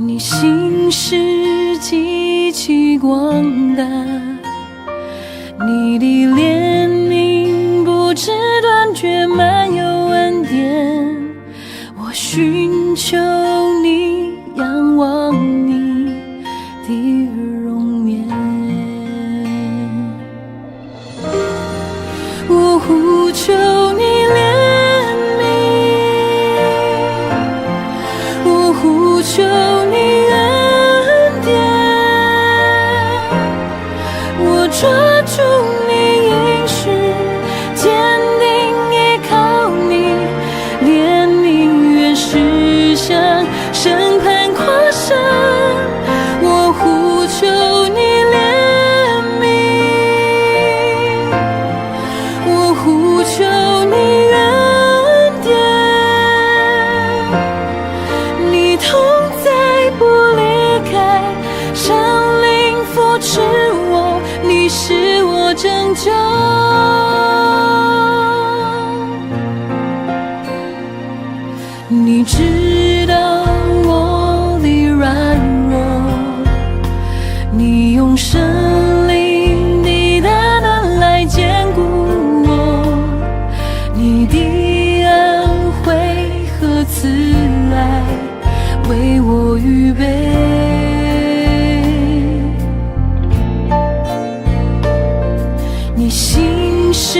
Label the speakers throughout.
Speaker 1: 你心事極其廣大，你的憐憫不知斷絕，滿有恩典。我尋求你，仰望你的容顏。我呼求你憐憫，我呼求你恩典，我抓住你應許，堅定依靠你，憐憫願實向審判誇勝。我呼求你憐憫，我呼求你恩典，你同在不離開，聖靈扶持我，你是我拯救。你知道我的軟弱，你用聖靈的大能來堅固我，你的恩惠和慈愛為我預備。你心事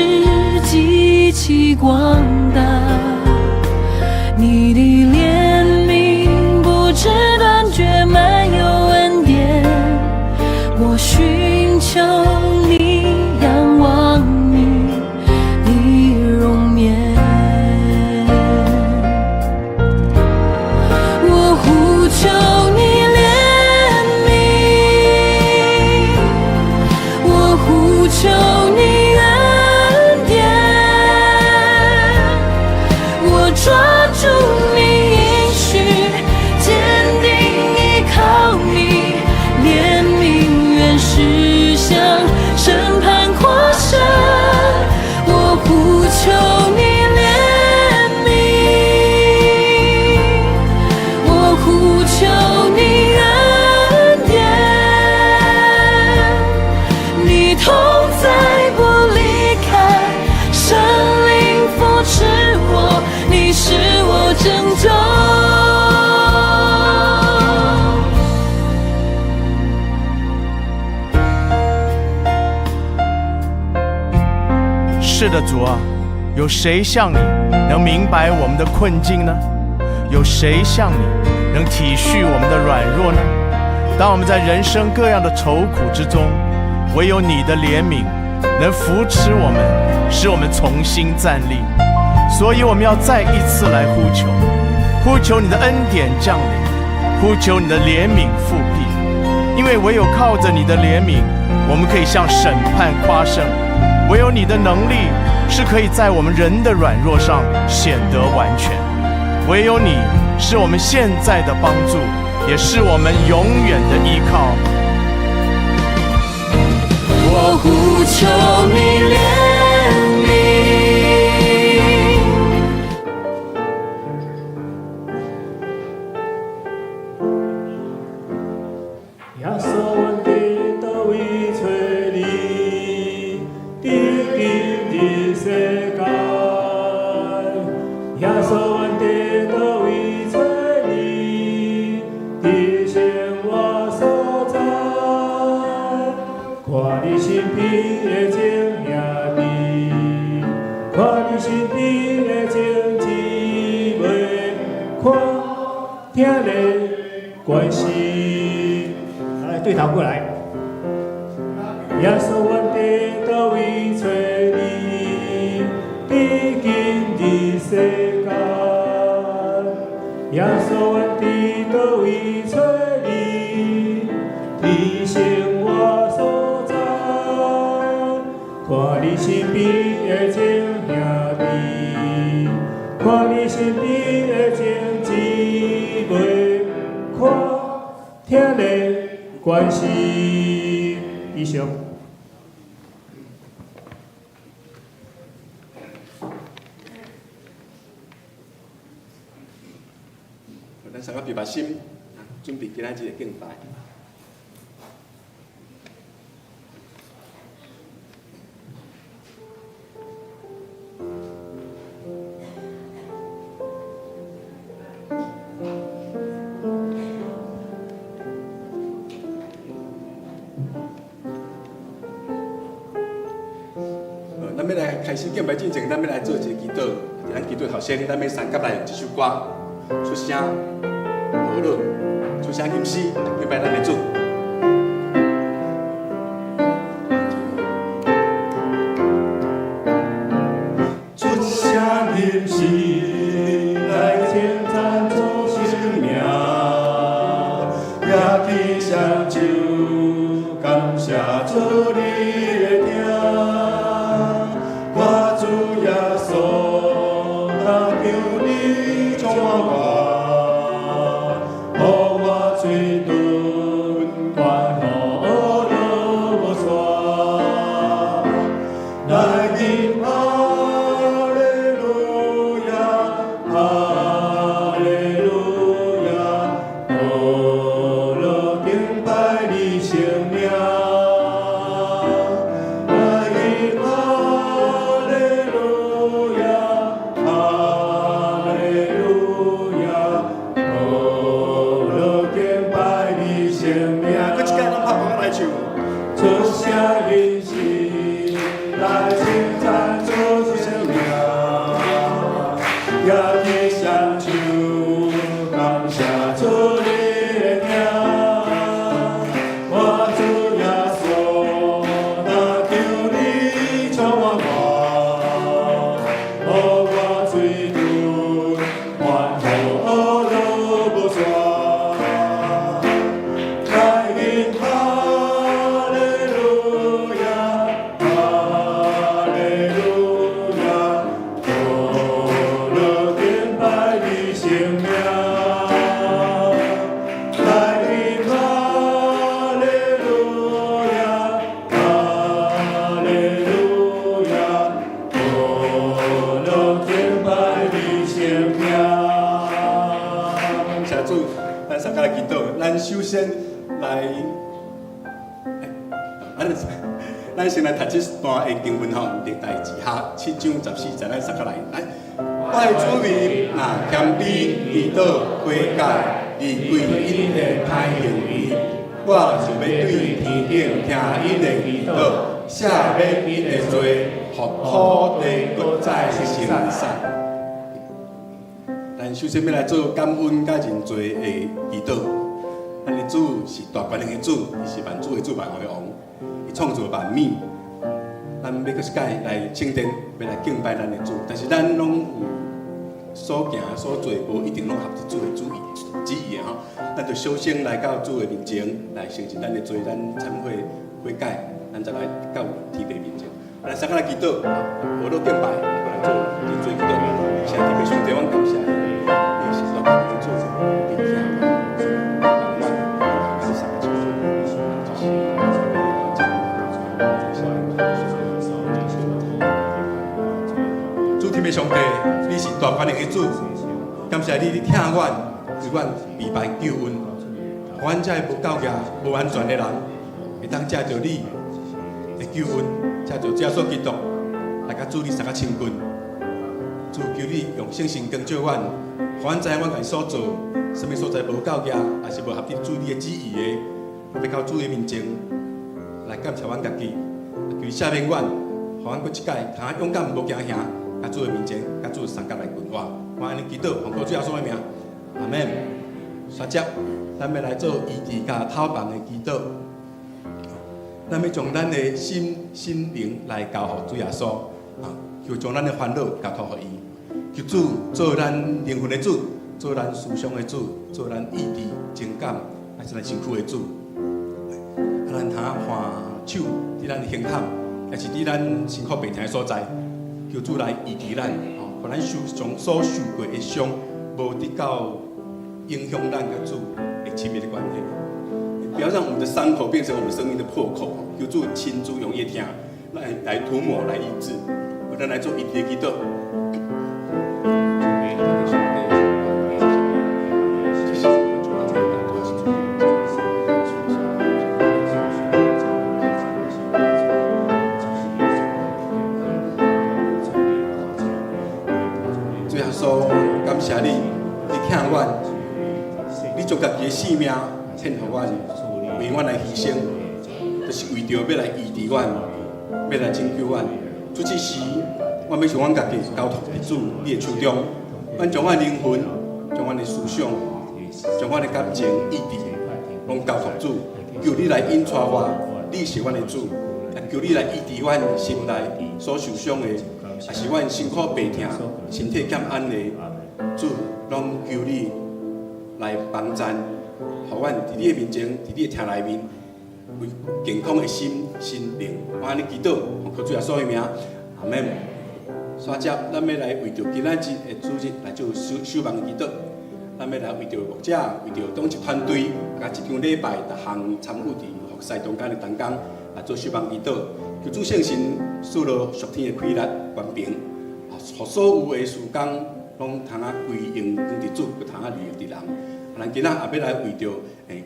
Speaker 1: 極其廣大，你的憐憫不知斷絕，滿有恩典。我尋求你，仰望你的容顏。我呼求你憐憫，我呼求你恩典，我抓住你應許，堅定依靠你，憐憫願實向審判誇勝。我呼求你憐憫，我呼求你恩典，你同在不離開，聖靈扶持我，你是我拯救。
Speaker 2: 是的，主啊，有誰像你能明白我們的困境呢？有誰像你能體恤我們的軟弱呢？當我們在人生各樣的愁苦之中，唯有你的憐憫能扶持我們，使我們重新站立。所以我們要再一次來呼求，呼求你的恩典降臨，呼求你的憐憫復辟。因為唯有靠着你的憐憫，我們可以向審判誇勝；唯有你的能力是可以在我們人的軟弱上顯得完全。唯有你是我們現在的幫助，也是我們永遠的依靠。
Speaker 1: 我呼求你憐憫。
Speaker 3: 耶穌，阮佇佗位揣你？佇今日世間。耶穌，阮佇佗位揣你？佇生活所在。看你身邊的眾兄弟，看你身邊的眾姊妹，看疼的關係。來，對頭過來。耶穌，阮佇佗位揣你？佇今日世間。耶穌，阮佇佗位揣你？佇生活所在。看你身邊的眾兄弟，看你身邊的眾姊妹，看疼的關係。以上。
Speaker 4: 咱三個平把心，準備今仔日的敬拜。咱欲來開始敬拜進前，咱欲來做一個祈禱。佇咱祈禱頭先，咱欲三佮來用這首歌，出聲和樂，出聲吟詩，敬拜咱的主。
Speaker 3: 出聲吟詩來稱讚主聖名，舉起雙手感謝主你的疼。我主耶穌，若求你充滿我，予我喙唇歡呼樂無煞。來吟哈利路亞，哈利路亞，和樂敬拜你聖名。來吟哈利路亞，哈利路亞，和樂敬拜你聖名。
Speaker 4: 閣一擺，咱拍鼓來唱。
Speaker 3: 出聲吟詩來稱讚主聖名，舉起雙手感謝主你的疼。我主耶穌，若求你充滿我，予我喙唇歡呼樂無煞。來吟哈利路亞，哈利路亞，和樂敬拜你聖名。來吟哈利路亞，哈利路亞，和樂敬拜你聖名。
Speaker 4: 謝主，咱三個來祈禱。咱首先來，咱先來讀這段的經文吼，歷代志下7章14節，咱三個來。來，我的子民若謙卑、祈禱、悔改，離開𪜶的歹行為，我就欲對天頂聽𪜶的祈禱，赦免𪜶的罪，予土地閣再生產。咱首先欲來做感恩佮認罪的祈禱。咱的主是大權能的主，伊是萬主的主，萬王的王，伊創造萬物。咱欲閣一擺來聖殿，欲來敬拜咱的主，但是咱攏有所行所做，無一定攏合佇主的旨意的吼。咱就首先來到主的面前，來承認咱的罪，咱懺悔悔改，咱再來到天父面前。咱三個來祈禱，和樂敬拜，來做認罪祈禱。謝天父上帝，阮感謝你，你是大權能的主，你疼阮，阮三個主天父上帝，你是大權能的主，感謝你，你疼阮，為阮預備救恩，阮這个無夠額、無完全的人，會當藉著你的救恩，藉著主耶穌基督來佮主你相佮親近。主求你用聖神光照阮，予阮知影阮家己所做，啥物所在無夠額，抑是無合佇主你的旨意的，欲到主的面前來感謝阮家己，求你赦免阮，予阮閣一擺通勇敢無驚嚇，佮主的面前，佮主相佮來近活。我按呢祈禱，奉靠主耶穌的名，阿門。煞接，咱欲來做醫治佮透房的祈禱。咱欲將咱的心、心靈來交予主耶穌，啊，求將咱的煩惱交託予伊，求主做咱靈魂的主，做咱思想的主，做咱意志、情感，抑是咱身軀的主。啊，咱通換手佇咱的胸坎，抑是佇咱身軀病痛的所在，求主來醫治咱，吼，予咱受將所受過的傷，無得到影響咱佮主的親密的關係。不要讓我們的傷口變成我們生命的破口，求主親自用伊的疼來塗抹、來醫治。我們來做醫治的祈禱。的性命獻予阮，為阮來犧牲，就是為著欲來醫治阮，欲來拯救阮。主這時，阮欲將阮家己交託佇主你的手中，阮將阮的靈魂、將阮的思想、將阮的感情、意志，攏交託主，求你來引帶我，你是阮的主，也求你來醫治阮心內所受傷的，也是阮辛苦病痛、身體欠安的，主，攏求你來幫贊，予阮佇你的面前，佇你的廳內面，有健康的心、心靈。我按呢祈禱，奉靠主耶穌的名，阿門。煞接，咱欲來為著今仔日的主日來做守望祈禱。咱欲來為著牧者、為著董事團隊，佮這場禮拜逐項參與佇服侍中間的同工來做守望祈禱。求主聖神賜落屬天的氣力、權柄，予所有的事工攏通啊歸榮光佇主，閣通啊利用佇人。咱今仔也欲來為著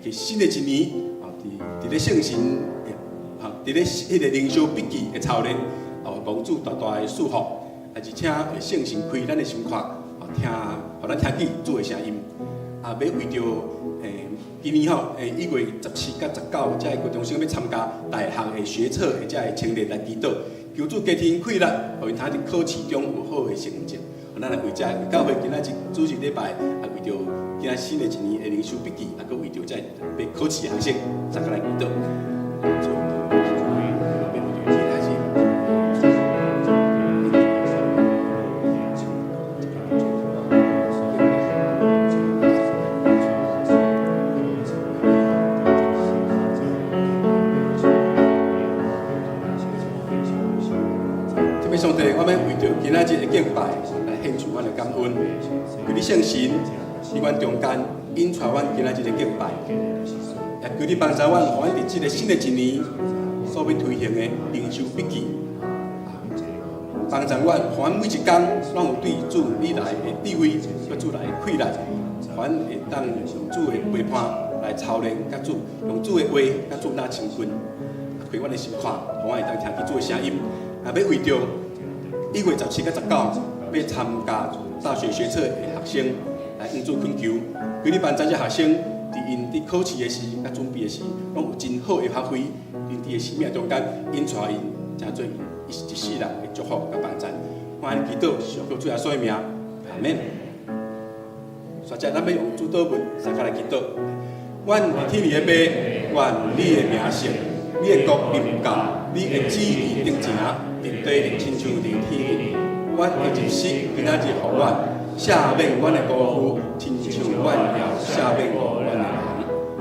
Speaker 4: 佇新的一年，佇咧聖神，佇咧彼个靈修筆記的操練，蒙主大大的祝福，而且聖神開咱的心肝，聽，予咱聽見主的聲音。也欲為著今年吼，1月17佮19，這个高中生欲參加大學的學測的這个青年來祈禱，求主加添氣力，予𪜶通佇考試中有好的成績。咱來為這為教會今仔日主日禮拜，也為著今仔新的一年的靈修筆記，也閣為著這欲考試的學生，大家來祈禱。這位上帝，我欲為著今仔日的敬拜來獻上阮的感恩。求你聖神佇阮中間引帶阮今仔日的敬拜，也求你幫助阮，予阮佇這个新的一年所欲推行的靈修筆記，幫助阮，予阮每一工攏有對主你來的智慧，佮主來的氣力，予阮會當用主的陪伴來操練，佮主用主的話佮主若親近，開阮的心肝，予阮會當聽見主的聲音。也欲為著1月17佮19欲參加大學學測的學生來向主懇求，求你幫助這學生，佇𪜶佇考試的時、佮準備的時，攏有真好的發揮。𪜶佇的生命中間，引帶𪜶，成做𪜶一世人的祝福佮幫贊。我按呢祈禱，是奉靠主耶穌的名，阿門。煞接，咱欲用主禱文，相共來祈禱。阮佇天裡的父，願你的名聖，你的國臨到，你的旨意得成，佇地親像佇天頂。阮的日食今仔日予阮，赦免阮的辜負，親像阮也赦免阮的人。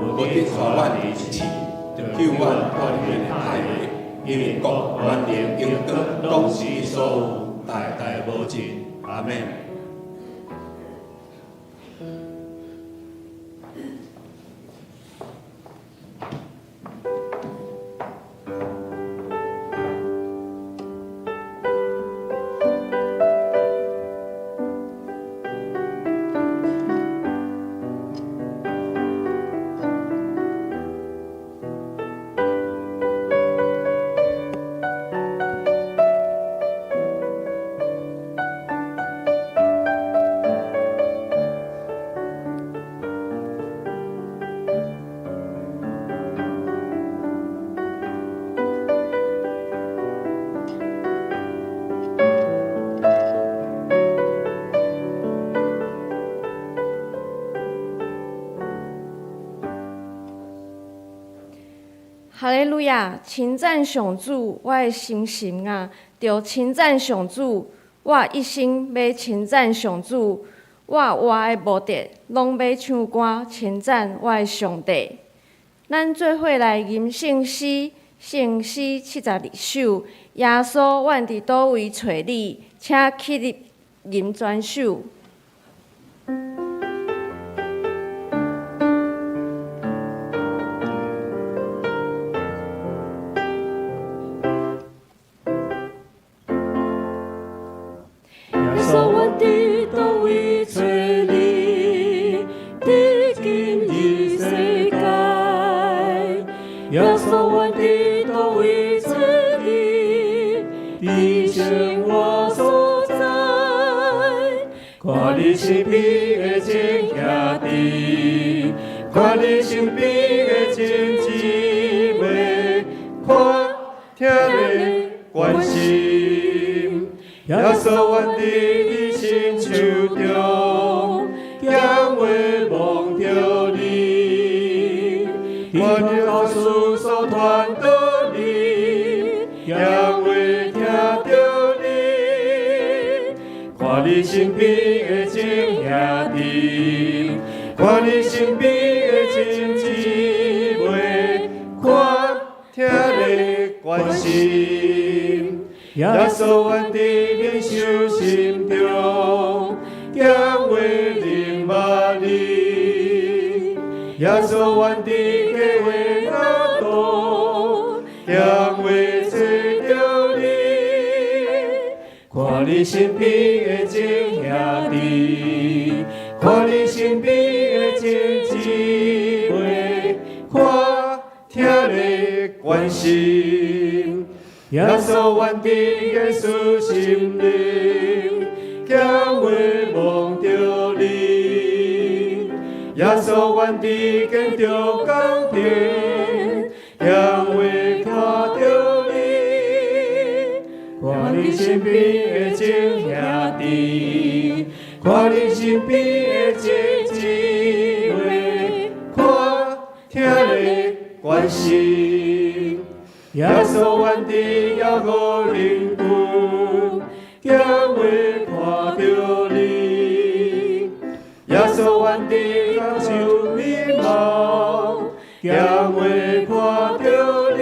Speaker 4: 無得帶阮入試，救阮脫離彼个歹的。因為國、權能、榮光，攏是你所有，代代無盡。阿門。
Speaker 5: 哈利路亞！稱讚上主，我的心神啊，著稱讚上主。我一生欲稱讚上主，我活的目的攏欲唱歌稱讚我的上帝。咱做伙來吟聖詩，聖詩72首。耶穌，阮佇佗位揣你，請起立吟全首。
Speaker 3: 耶穌，阮佇佗位揣你，佇今日世界。耶穌，阮佇佗位揣你，佇生活所在。看你神秘的情兄弟，看看你身邊的親姊妹，看疼的關心。耶穌願佇你心手中，行話望著你，看你老師所傳道理，行話聽著你，看你身邊的親兄弟，看你身邊的親姊妹，看疼的關心。耶穌願佇靈修心中，行話認捌你。耶穌願佇計劃那度，行話揣著你。看你身邊的親兄弟，看你身邊的親姊妹，看疼的關心。耶穌願佇耶穌心靈，行話望著你。耶穌願佇建築工程，行話看著你。看你身邊的親兄弟，看你身邊的親姊妹，看疼的關心。耶穌願佇耶和靈軍，行話看著你。耶穌願佇感受美夢，行話看著你。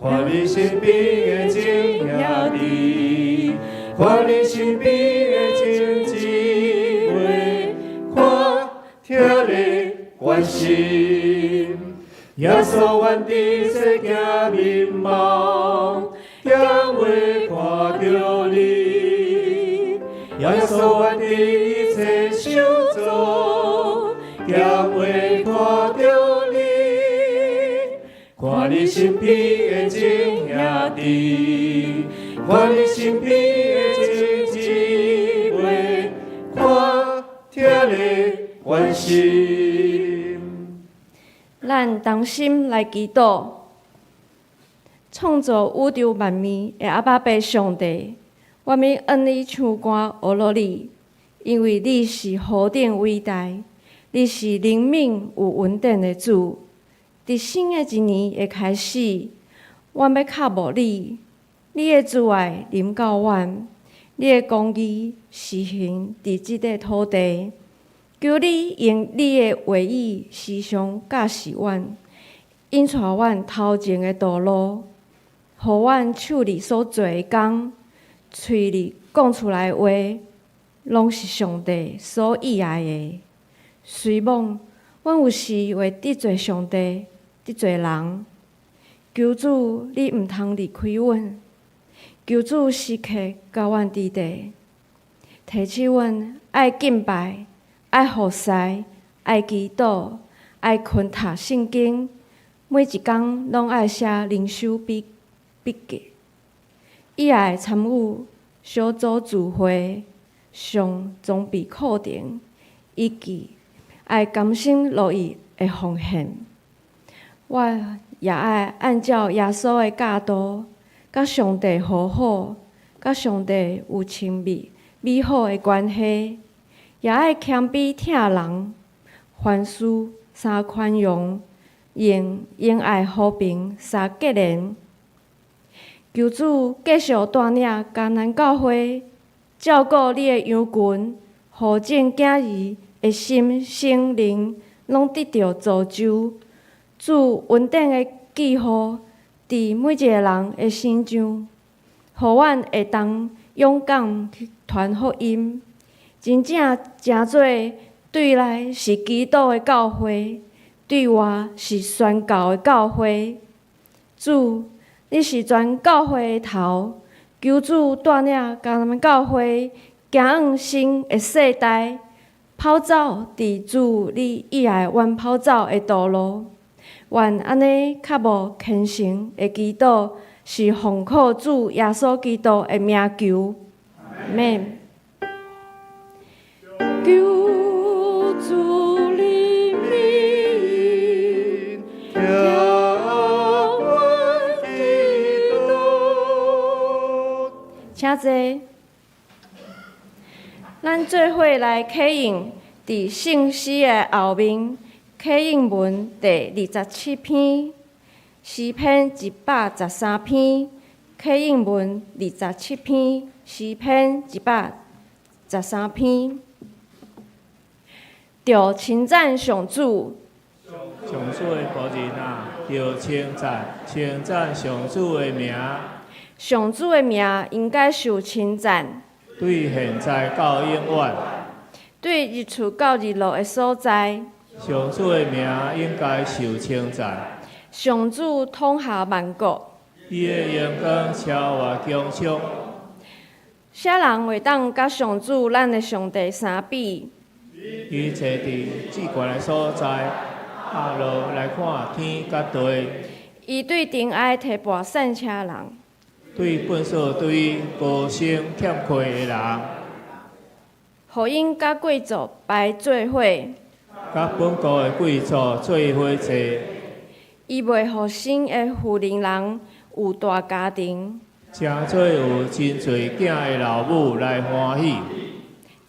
Speaker 3: 看你身邊的親兄弟，看你身邊的親姊妹，看疼的關心。耶穌願佇世界面貌，行話看著你。耶穌願佇一切手做，行話看著你。看你身邊的親兄弟，看你身邊的親姊妹，看疼的關心。
Speaker 5: 咱同心來祈禱，創造宇宙萬物的阿爸父上帝，我們向你唱歌學落你，因為你是何等偉大，你是靈敏有恩典的主。佇新的一年的開始，阮欲靠慕你，你的慈愛臨到阮，你的公義施行佇這塊土地。求你用你的話語時常教示阮，引帶阮頭前的道路，予阮手裡所做的工，喙裡講出來的話，攏是上帝所喜愛的。雖罔，阮有時會得罪上帝，得罪人。求主，你毋通離開阮，求主時刻佮阮佇佇，提醒阮愛敬拜、愛服侍、愛祈禱、愛勤讀聖經，每一工攏愛寫靈修筆記，伊愛參與小組聚會、上裝備課程，以及愛甘心樂意的奉獻。我也愛按照耶穌的教導，佮上帝和好，佮上帝有親密美好的關係，也愛謙卑疼人，凡事三寬容，用愛和平相結連。求主繼續帶領迦南教會，照顧你的羊群，予眾囝兒的心、身、靈攏得著造就。主恩典的記號，佇每一个人的身上，予阮會當勇敢去傳福音，真正成做對內是基督的教會，對外是宣教的教會。主，你是全教會的頭，求主帶領迦南教會行向新的世代，跑走佇主你意愛阮跑走的道路。願按呢較無虔誠的祈禱，是奉靠主耶穌基督的名求。阿們。求主你請坐。咱做伙來啟應佇聖詩的後面，啟應文第27篇，詩篇113篇，啟應文二十七篇，詩篇一百十三篇。著稱讚上主。
Speaker 3: 上主的僕人啊，著稱讚，稱讚上主的名。
Speaker 5: 上主的名應該受稱讚。
Speaker 3: 對現在到永遠。
Speaker 5: 對日出到日落的所在。
Speaker 3: 上主的名應該受稱讚。
Speaker 5: 上主統轄萬國。
Speaker 3: 伊的榮光超越穹蒼。
Speaker 5: 啥人會當佮上主咱的上帝相比？
Speaker 3: 伊坐佇至懸的所在，下落來看天佮地。
Speaker 5: 伊對低矮提拔散車人。
Speaker 3: 對糞掃堆高升欠缺的人。
Speaker 5: 予𪜶佮貴族排做伙。
Speaker 3: 佮本國的貴族做伙坐。
Speaker 5: 伊袂予生的婦人人有大家庭。
Speaker 3: 成做有真濟囝的老母來歡喜。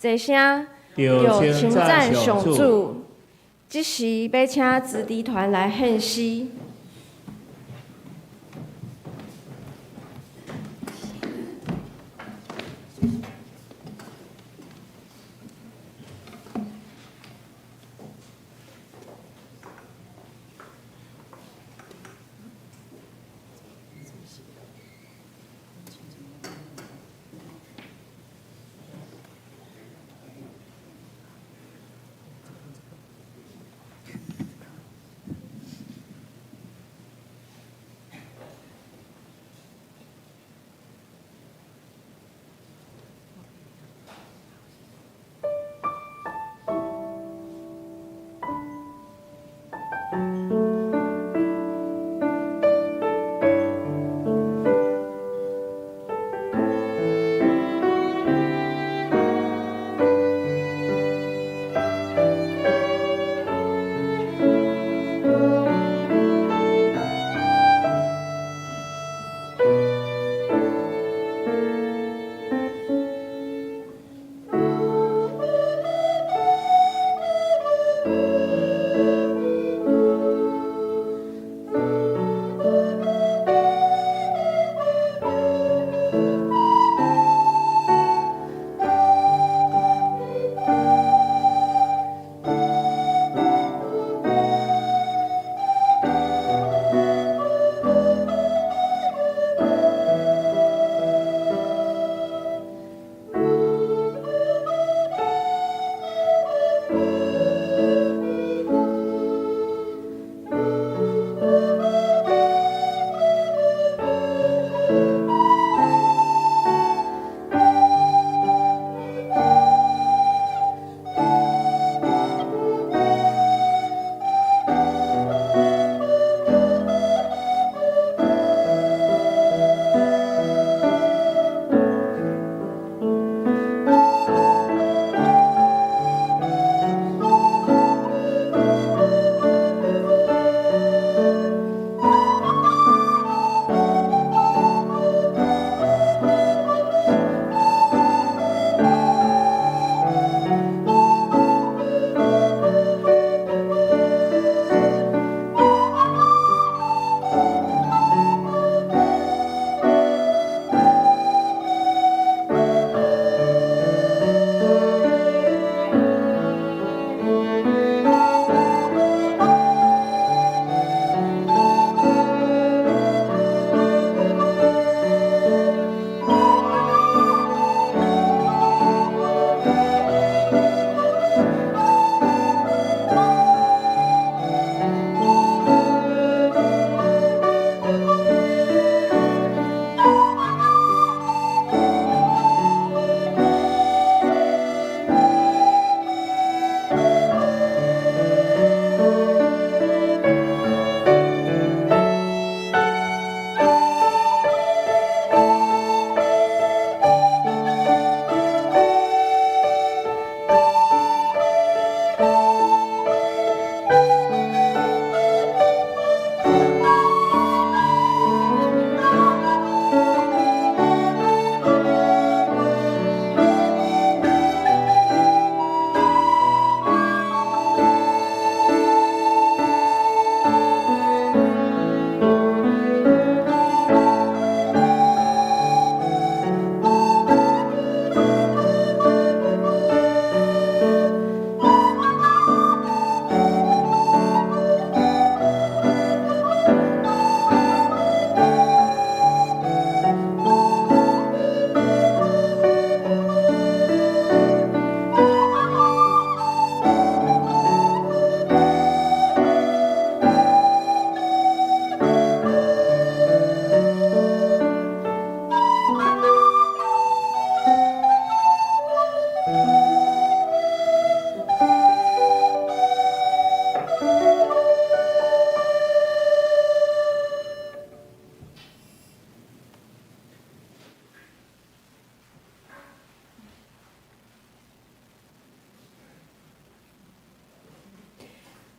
Speaker 5: 齊聲
Speaker 3: 著稱讚上主。
Speaker 5: 這時欲請子弟團來獻詩。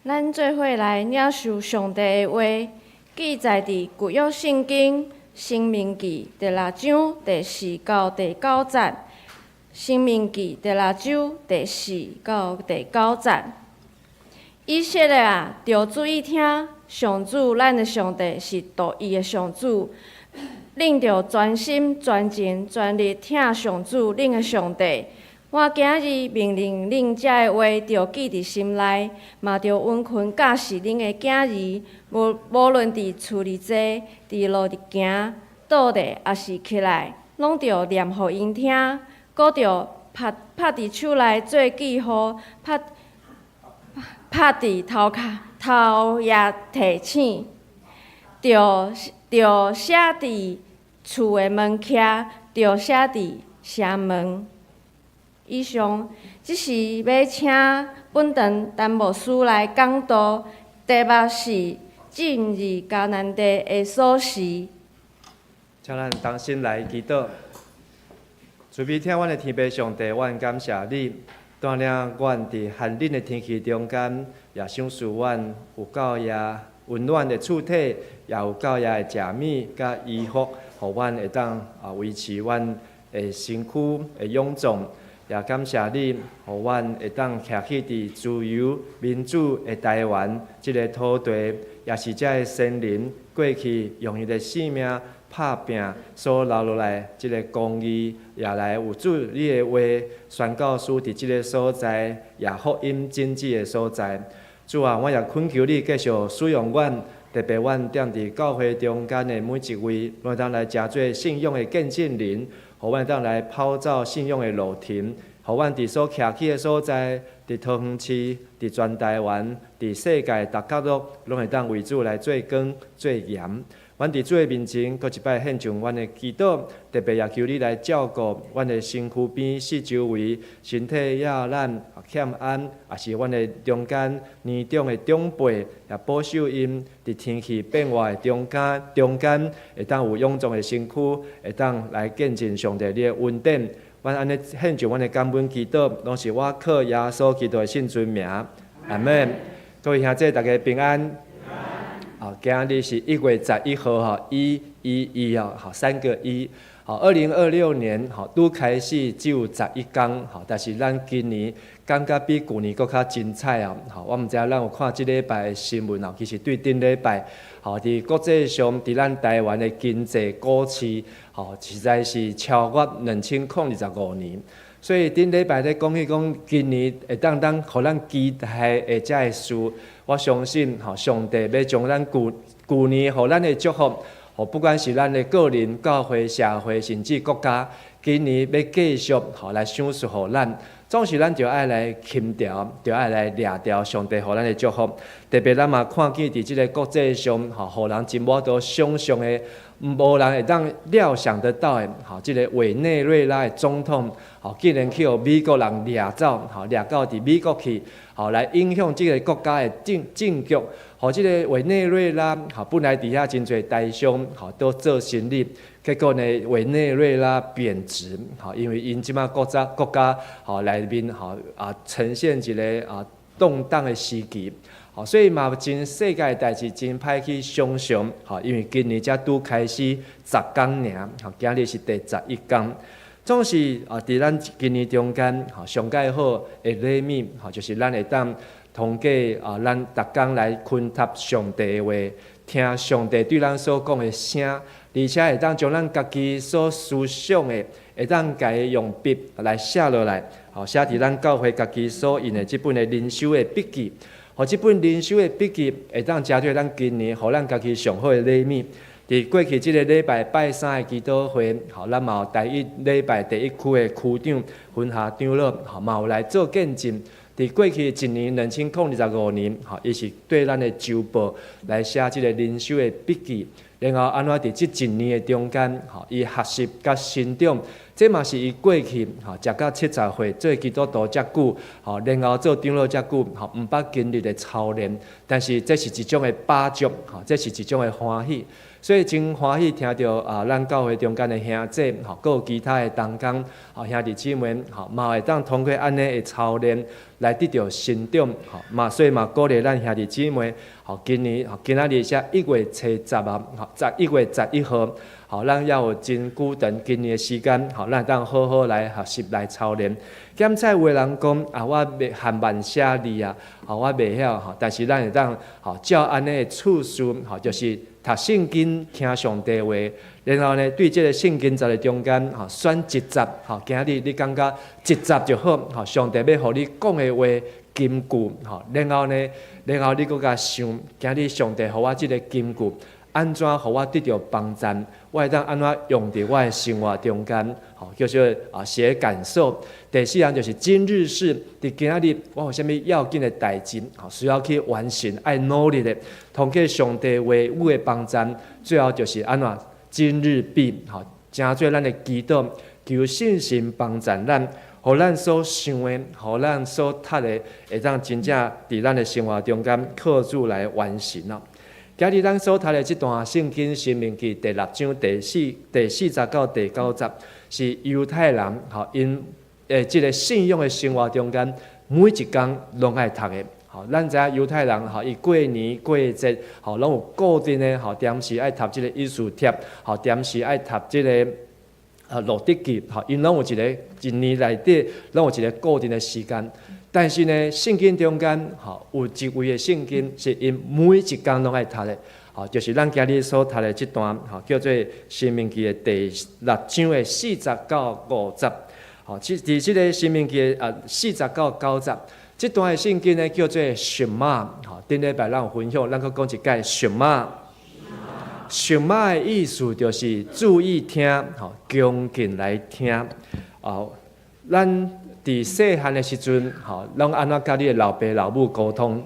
Speaker 5: 咱做伙來領受上帝的話，記載佇舊約聖經《申命記》第六章第四到第九節，《申命記》第六章第四到第九節。以色列啊，著注意聽，上主咱的上帝是獨一的上主。恁著全心、全情、全力疼上主恁的上帝。我今日命令恁這个話，著記佇心內，嘛著殷勤教示恁的囝兒。無論佇厝裡坐，佇路裡行，倒咧抑是起來，攏著念予𪜶聽。閣著拍拍佇手內做記號，拍拍佇頭殼頭額提醒，著著寫佇厝的門徛，著寫佇城門。以上，這是欲請本堂陳牧師來講道，題目是進入迦南地的鎖匙。
Speaker 6: 請咱同心來祈禱。慈悲疼阮的天父上帝，阮感謝你，帶領阮佇寒冷的天氣中間，也賞賜阮有夠額溫暖的厝體，也有夠額的食物佮衣服，予阮會當維持阮的身軀的勇壯。也感謝你，予阮會當徛起佇自由民主的台灣這个土地，也是遮的先人過去用伊的性命拍拚所留落來這个公義，也來有主你的話宣教師佇這个所在，也福音種子的所在。主啊，我也懇求你繼續使用阮，特別阮踮佇教會中間的每一位，攏會當來成做信仰的見證人，予阮會當來跑走信仰的路程，予阮佇所徛起的所在，佇桃園市、佇全台灣、佇世界逐角落，攏會當為主來做光、做鹽。阮佇主的面前，閣一擺獻上阮的祈禱，特別也求你來照顧阮的身軀邊四周圍，身體也咱欠安，也是阮的中間年長的長輩，也保守𪜶佇天氣變化的中間，會當有勇壯的身軀，會當來見證上帝你的恩典。阮按呢獻上阮的感恩祈禱，攏是我靠耶穌基督的聖尊名，阿門。各位兄弟，大家平安。好，今日是1月11號哈，一一一哦，好，三個一。好，2026年好，拄開始只有11工，好，但是咱今年感覺比舊年閣較精彩哦。好，我毋知影咱有看這禮拜的新聞哦，其實對頂禮拜，好，佇國際上，佇咱台灣的經濟股市，好，實在是超越2025年。所以頂禮拜咧講起講，今年會當當予咱期待的這个事，我相信吼，上帝欲將咱舊舊年予咱的祝福，吼，不管是咱的個人、教會、社會，甚至國家，今年欲繼續吼來賞賜予咱，總是咱著愛來緊牢，著愛來掠牢上帝予咱的祝福。特別咱嘛看見佇這个國際上，吼，予人真無法度想像的，無人會當料想得到的，吼，這个委內瑞拉的總統，吼，竟然去予美國人掠走，吼，掠到佇美國去，吼，來影響這个國家的政局。吼，這个委內瑞拉，吼，本來佇遐真濟台商，吼，都做生意，結果呢，委內瑞拉貶值，吼，因為𪜶這馬國家，吼，內面吼呈現一个動盪的時期。吼，所以嘛，真世界代誌真歹去想像，吼，因為今年才拄開始10工爾，吼，今日是第11工，總是佇咱今年中間，吼，上蓋好的禮物，吼，就是咱會當通過咱逐工來熏習上帝的話，聽上帝對咱所講的聲，而且會當將咱家己所思想的，會當共伊用筆來寫落來，吼，寫佇咱教會家己所印的這本的靈修的筆記。予這本靈修的筆記會當成做咱今年予咱家己上好的禮物。佇過去這个禮拜拜三的祈禱會，吼，咱嘛有台一禮拜第一區的區長、分校長老，吼，嘛有來做見證。佇過去一年2025年，吼，伊是對咱的週報來寫這个靈修的筆記。然後按怎佇這一年的中間，吼，伊學習佮成長，這嘛是伊過去吼，食到70歲做基督徒遮久，吼，然後做長老遮久，吼，毋捌經歷的操練。但是這是一種的飽足，吼，這是一種的歡喜。所以真歡喜聽著啊，咱教會中間的兄弟，吼，閣有其他的同工，吼，兄弟姊妹，吼，嘛會當通過按呢的操練來得著成長，吼，嘛所以嘛鼓勵咱兄弟姊妹，吼，今年吼，今仔日才1月初10啊，吼，1月11號，吼，咱猶有真久長今年的時間，吼，咱會當好好來學習來操練。檢採有的人講啊，我袂還慢寫字啊，吼，我袂曉吼，但是咱會當吼照按呢的次序，吼，就是讀聖經聽上帝話，然後呢，對這个聖經節的中間，吼，選一節，吼，今日你感覺一節就好，吼，上帝欲予你講的話金句，吼，然後呢，然後你閣共想，今日上帝予我這个金句，按怎予我得著幫贊，我會當按怎用佇我的生活中間，吼，叫做啊寫感受。第四項就是今日事，佇今仔日我有啥物要緊的代誌，吼，需要去完成，愛努力的，通過上帝話語的幫贊，最後就是按怎今日畢，吼，成做咱的祈禱，求聖神幫贊咱，予咱所想的，予咱所讀的，會當真正佇咱的生活中間靠主來完成咯。今日咱所讀的這段聖經《申命記》第六章第四節到第九節，是猶太人吼𪜶這个信仰的生活中間，每一工攏愛讀的。吼，咱知影猶太人吼，伊過年過節吼，攏有固定的吼，踮時愛讀這个以斯帖，吼，踮時愛讀這个路得記，吼，𪜶攏有一个一年內底攏有一个固定的時間。但是呢，聖經中間吼有一位的聖經是𪜶每一工攏愛讀的，吼，就是咱今日所讀的這段，吼，叫做《申命記》的第六章的四節到五節。吼，佇這个《申命記》的四節到九節，這段的聖經呢叫做什瑪，吼，頂禮拜咱有分享，咱閣講一擺什瑪。什瑪的意思就是注意聽，吼，恭敬來聽。哦，咱佇細漢的時陣，吼，攏按怎佮你的老爸老母溝通？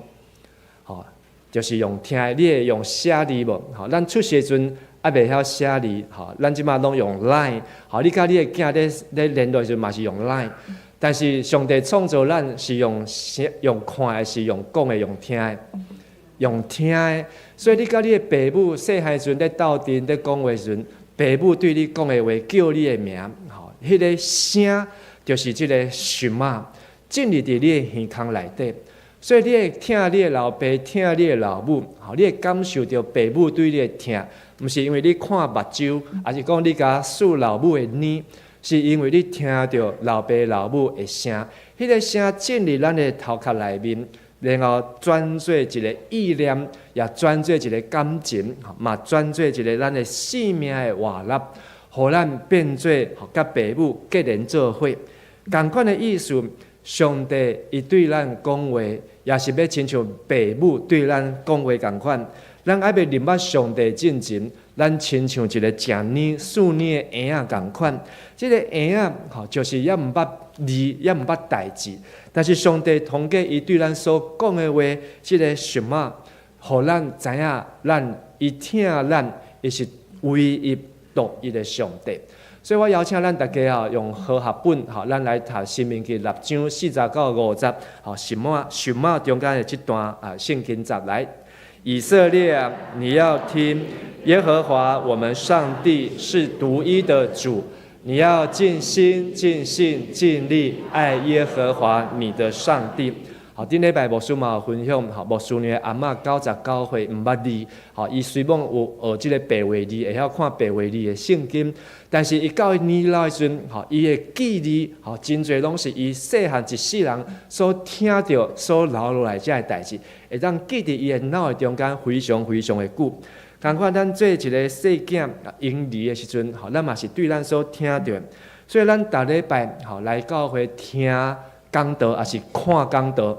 Speaker 6: 吼，就是用聽的，你會用寫字無？吼，咱出世時陣猶袂曉寫字，吼，咱這馬攏用 Line，吼，你佮你的囝咧聯絡時陣嘛是用 Line，但是上帝創造咱是用寫、用看的，是用講的、用聽的，用聽的。所以你佮你的爸母細漢時陣咧鬥陣咧講話時陣，爸母對你講的話叫你的名，吼，彼个聲就是這个什瑪進入佇你的耳孔內底，所以你會疼你的老爸，疼你的老母，吼，你會感受著爸母對你的疼，毋是因為你看目睭，抑是講你共欶老母的奶，是因為你聽著老爸老母的聲，彼个聲進入咱的頭殼內面，然後轉做一个意念，也轉做一个感情，嘛轉做一个咱的生命的活力，予咱變做佮爸母結連做伙。仝款的意思，上帝伊對咱講話，也是欲親像爸母對咱講話仝款。咱猶未認捌上帝進前，咱親像一个食奶、欶奶的嬰仔仝款。這个嬰仔吼，就是猶毋捌字，猶毋捌代誌。但是上帝通過伊對咱所講的話，這个什瑪，予咱知影，咱伊疼咱，伊是唯一獨一的上帝。所以我邀請咱大家吼，用和合本吼，咱來讀《申命記》六章四節到五節，吼，什瑪什瑪中間的這段啊聖經節來。以色列啊，你要聽，耶和華我們上帝是獨一的主，你要盡心、盡性、盡力愛耶和華你的上帝。好，頂禮拜牧師嘛有分享，吼，牧師娘的阿嬤99歲，毋捌字，吼，伊雖罔有學這个白話字，會曉看白話字的聖經，但是伊到伊年老的時陣，吼，伊的記憶，吼，真濟攏是伊細漢一世人所聽著、所留落來這个代誌，會當記佇伊的腦的中間非常非常的久。仝款，咱做一个細囝嬰兒的時陣，吼，咱嘛是對咱所聽著，所以咱逐禮拜吼來教會聽講道，抑是看講道？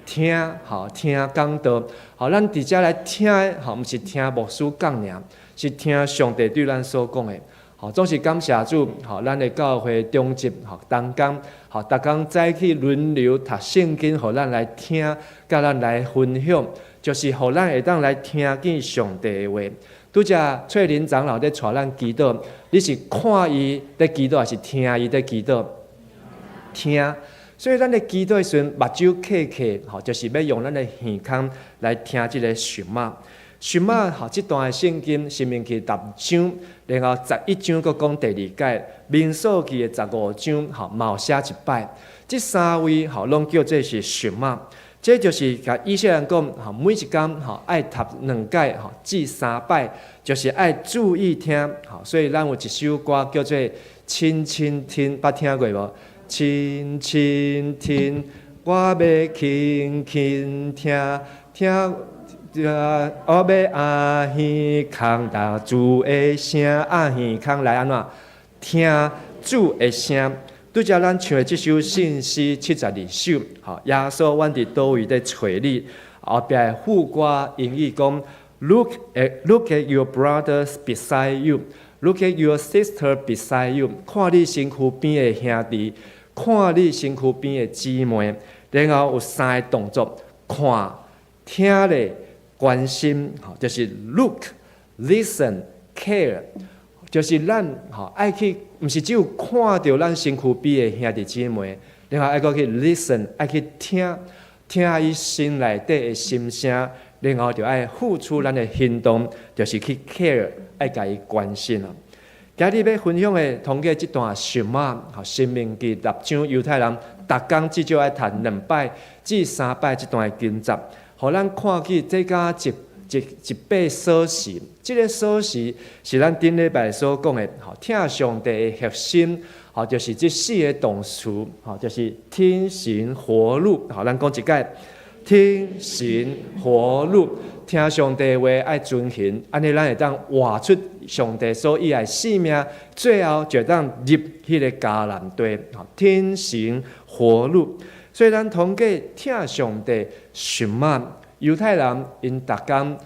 Speaker 6: 聽，吼，聽講道，吼，咱佇遮來聽的，吼，毋是聽牧師講爾，是聽上帝對咱所講的。吼，總是感謝主，吼，咱的教會長執，吼，同工，吼，逐工早起輪流讀聖經，予咱來聽，佮咱來分享，就是予咱會當來聽見上帝的話。拄才翠林長老咧帶咱祈禱，你是看伊咧祈禱，抑是聽伊咧祈禱？聽。所以咱咧祈禱的時陣，目睭瞌瞌，吼，就是欲用咱的耳孔來聽這个什瑪。Shema 吼，這段的聖經，申命記六章，然後11章閣講第二擺，民數記的15章吼嘛有寫一擺。這三位吼攏叫做是 Shema。這就是共以色列人講吼，每一工吼愛讀兩擺吼至三擺，就是愛注意聽吼。所以咱有一首歌叫做《輕輕聽》，捌聽過無？輕輕聽，我欲輕輕聽，聽。我欲阿耳空聽主的聲，阿耳空來按怎聽主的聲？拄才咱唱的這首信詩72首，吼，耶穌，阮佇佗位咧揣你？後壁的副歌英語講：Look at your brothers beside you, look at your sister beside you。看你身軀邊的兄弟，看你身軀邊的姊妹，然後有三個動作：看、聽咧、關心，吼，就是 look、listen、care，就是咱吼愛去，毋是只有看著咱身軀邊的兄弟姊妹，然後愛閣去 listen，愛去聽，聽伊心內底的心聲，然後就愛付出咱的行動，就是去 care，愛共伊關心啊。今日欲分享的，通過這段 Shema，吼，申命記六章，猶太人逐工至少愛讀兩擺至三擺這段的經節。予咱看見這敢一一一把鎖匙，這個鎖匙是咱頂禮拜所講的，吼，疼上帝的核心，吼，就是這四個動詞，吼，就是聽行活路，吼，咱講一擺，聽行活路，聽上帝話愛遵行，按呢咱會當活出上帝所喜愛生命，最後就會當入彼个迦南地，吼，聽行活路。所以咱通過疼上帝 Shema，猶太人𪜶逐工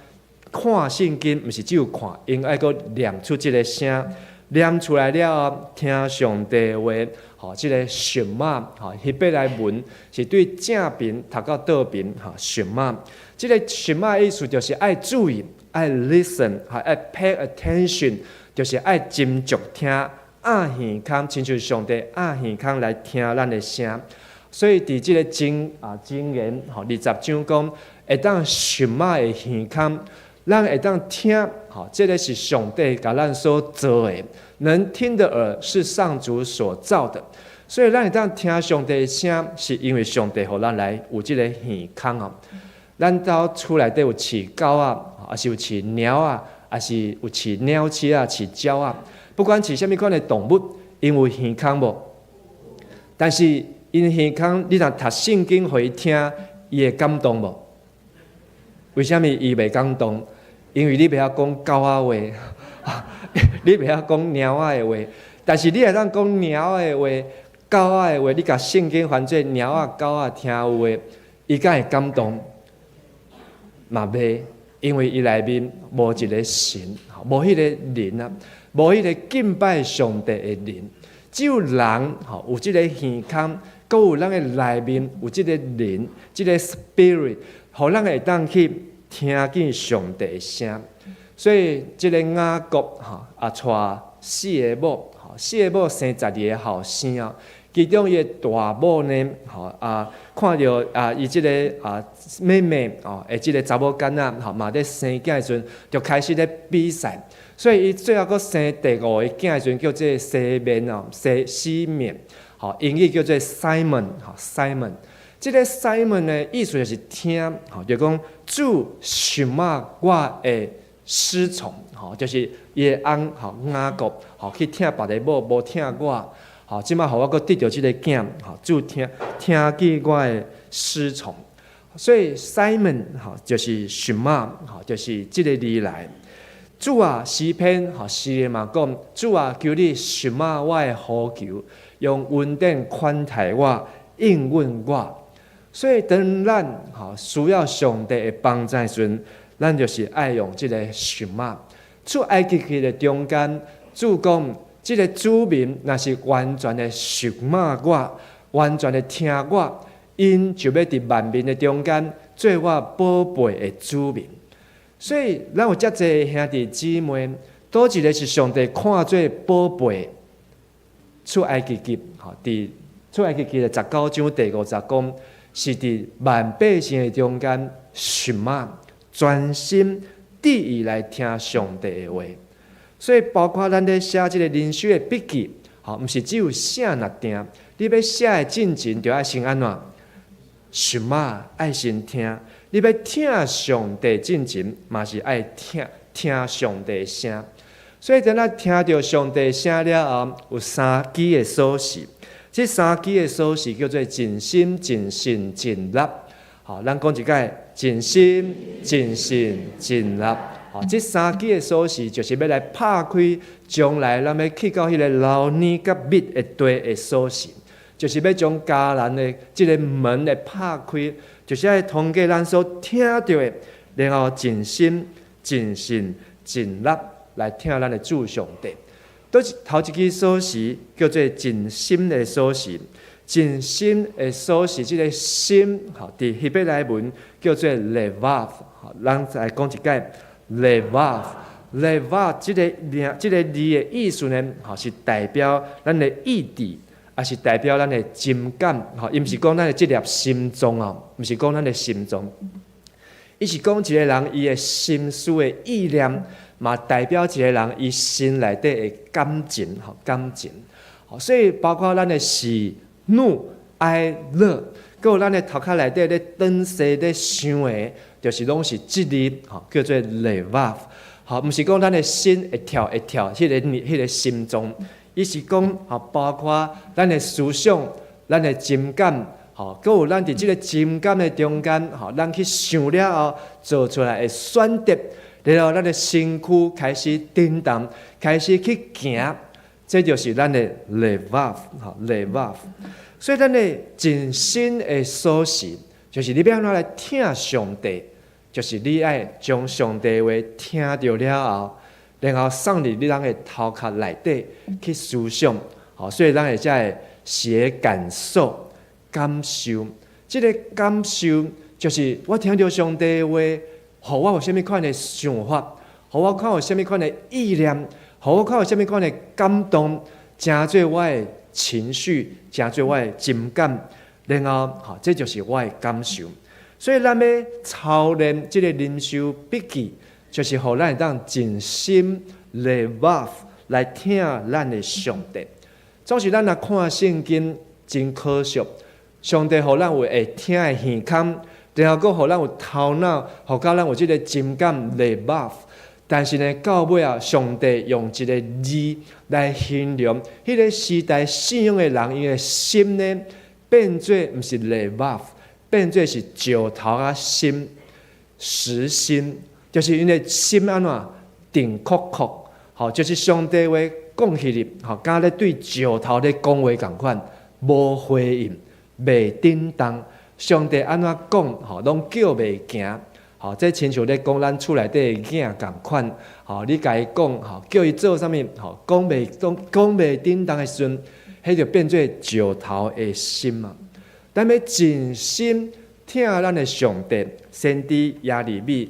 Speaker 6: 看聖經，毋是只有看，𪜶愛閣念出這個聲，念出來了後，聽上帝話，吼，這個 Shema，吼，希伯來文是對正爿讀到倒爿，吼，Shema，這個 Shema 意思就是愛注意，愛 listen，吼，愛 pay attention，就是愛斟酌聽，掩耳空，親像上帝掩耳空來聽咱的聲。所以佇這個箴言吼20章講，會當 Shema 的耳空，咱會當聽，吼，這個是上帝共咱所造的，能聽的耳是上主所造的，所以咱會當聽上帝的聲，是因為上帝予咱來有這個耳空哦。咱兜厝內底有飼狗仔，抑是有飼貓仔，抑是有飼鳥鼠仔、飼鳥仔，不管飼啥物款的動物，𪜶有耳空無？但是𪜶耳空，你若讀聖經予伊聽，伊會感動無？為啥物伊袂感動？因為你袂曉講狗仔話，你袂曉講貓仔的話。但是你會當講貓仔的話、狗仔的話，你共聖經翻做貓仔、狗仔聽有的，伊敢會感動？嘛袂，因為伊內面無一个神，無彼個靈啊，無彼個敬拜上帝的靈。只有人吼有這个耳空，閣有咱的內面有這个靈，這個 spirit，予咱會當去聽見上帝的聲。所以這个雅各吼啊，娶四个某，吼四个某生12个後生啊。其中伊的大某呢，吼啊，看著啊，伊這个啊妹妹哦，的這个查某囡仔吼嘛咧生囝的時陣，就開始咧比賽。所以伊最後閣生第五个囝的時陣，叫做西面哦，西西緬，吼，英語叫做 Simon，吼 Simon。這个 Simon 的意思就是聽，吼，就講主 Shema 我的師從，吼，就是伊的翁吼雅各，吼去疼別个某，無疼我。吼，這擺予我閣得著這个囝，吼，主聽聽見我的師從，所以 Simon 吼就是 Shema，吼就是這个字來。主啊，詩篇吼詩人嘛講，主啊，求你 Shema 我的呼求，用恩典寬待我，應允我。所以當咱吼需要上帝的幫助時陣，咱就是愛用這个 Shema。出埃及記的中間，主講，這个子民若是完全的 Shema 我，完全的聽我，𪜶就欲佇萬民的中間做我寶貝的子民。所以，咱有遮濟兄弟姊妹，佗一个是上帝看做寶貝？出埃及記，吼，佇出埃及記的19章第5節講，是佇萬百姓的中間，Shema 專心注意來聽上帝的話。所以包括咱咧寫這个靈修的筆記，吼，毋是只有寫爾定。你欲寫的進前，就愛先按怎？שמע愛先聽。你欲聽上帝進前，嘛是愛聽聽上帝的聲。所以當咱聽著上帝聲了後，有三支的鎖匙。這三支的鎖匙叫做盡心、盡性、盡力。好，咱講一擺：盡心、盡性、盡力。好，這三支的鎖匙就是欲來拍開將來咱欲去到彼个流奶佮蜜的地的鎖匙，就是欲將迦南的這个門來拍開，就是愛通過咱所聽著的，然後盡心、盡性、盡力來聽咱的主上帝。佗一頭一支鎖匙叫做盡心的鎖匙，盡心的鎖匙，這个心，吼，佇希伯來文叫做 לבב，吼，咱來講一擺 לבב，לבב 這个名，這个字的意思呢，吼，是代表咱的意志，也是代表咱的情感，吼，伊毋是講咱的這粒心臟哦，毋是講咱的心臟，伊是講一个人伊的心思的意念。嘛，代表一个人伊心內底的感情，吼，感情，所以包括咱的喜怒哀樂，閣有咱的頭殼內底咧轉踅咧想的，就是攏是這字，吼，叫做 לבב，吼，毋是講咱的心會跳會跳，彼个心臟，伊是講，吼，包括咱的思想、咱的情感，吼，閣有咱佇這个情感的中間，吼，咱去想了後做出來的選擇。然後咱的身軀開始震動，開始去行，這就是咱的 לבב，吼 לבב。所以咱的盡心的鎖匙，就是你欲按怎來聽上帝，就是你愛將上帝話聽著了後，然後送入你人的頭殼內底去思想，吼，所以咱會才會寫感受、感受。這个感受就是我聽著上帝的話，予我有啥物款的想法，予我看有啥物款的意念，予我看有啥物款的感動，成做我的情緒，成做我的情感，然後，吼，這就是我的感受。所以，咱欲操練這个靈修筆記，就是予咱會當盡心 לבב 來聽咱的上帝。總是咱若看聖經，真可惜，上帝予咱有會聽的耳孔，然後閣予咱有頭腦，予甲咱有這个情感 לבב。但是呢，到尾啊，上帝用一个字來形容彼个時代信仰的人，𪜶的心呢，變做毋是 לבב，變做是石頭仔心、石心，就是𪜶的心按怎定確確，吼，就是上帝話講起來，吼，敢咧對石頭咧講話仝款，無回應，袂振動。上帝按怎講，吼，攏叫袂行。吼，這親像咧講咱厝內底的囝仝款，吼，你共伊講，吼，叫伊做啥物，吼，講袂動，講袂振動的時陣，彼就變做石頭的心啊。咱欲盡心聽咱的上帝，先知耶利米，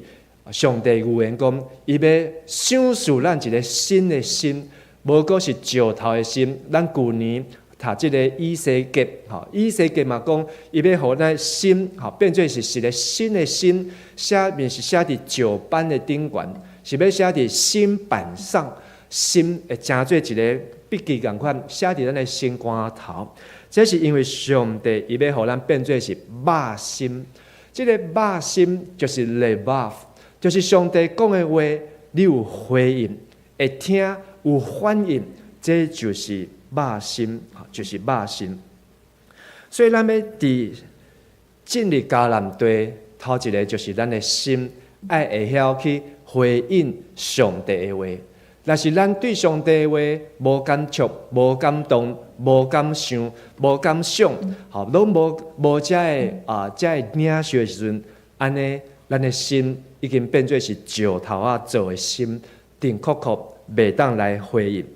Speaker 6: 上帝預言講，伊欲賞賜咱一个新的心，無閣是石頭的心。咱舊年讀這个以西結，吼，以西結嘛講，伊欲予咱心，吼，變做是一个新的心，寫毋是寫佇石板的頂懸，是欲寫佇心版上，心會成做一个筆記仝款，寫佇咱的心肝頭。這是因為上帝伊欲予咱變做是肉心，這个肉心就是 לבב，就是上帝講的話，你有回應，會聽有反應，這就是肉心，就是肉心。所以咱欲佇進入迦南地，頭一个就是咱的心愛會曉去回應上帝的話。若是咱對上帝的話無感觸、無感動、無感想、無感想，吼，攏無遮个啊，遮个領受的時陣，按呢，咱的心已經變做是石頭仔做的心，定確確袂當來回應。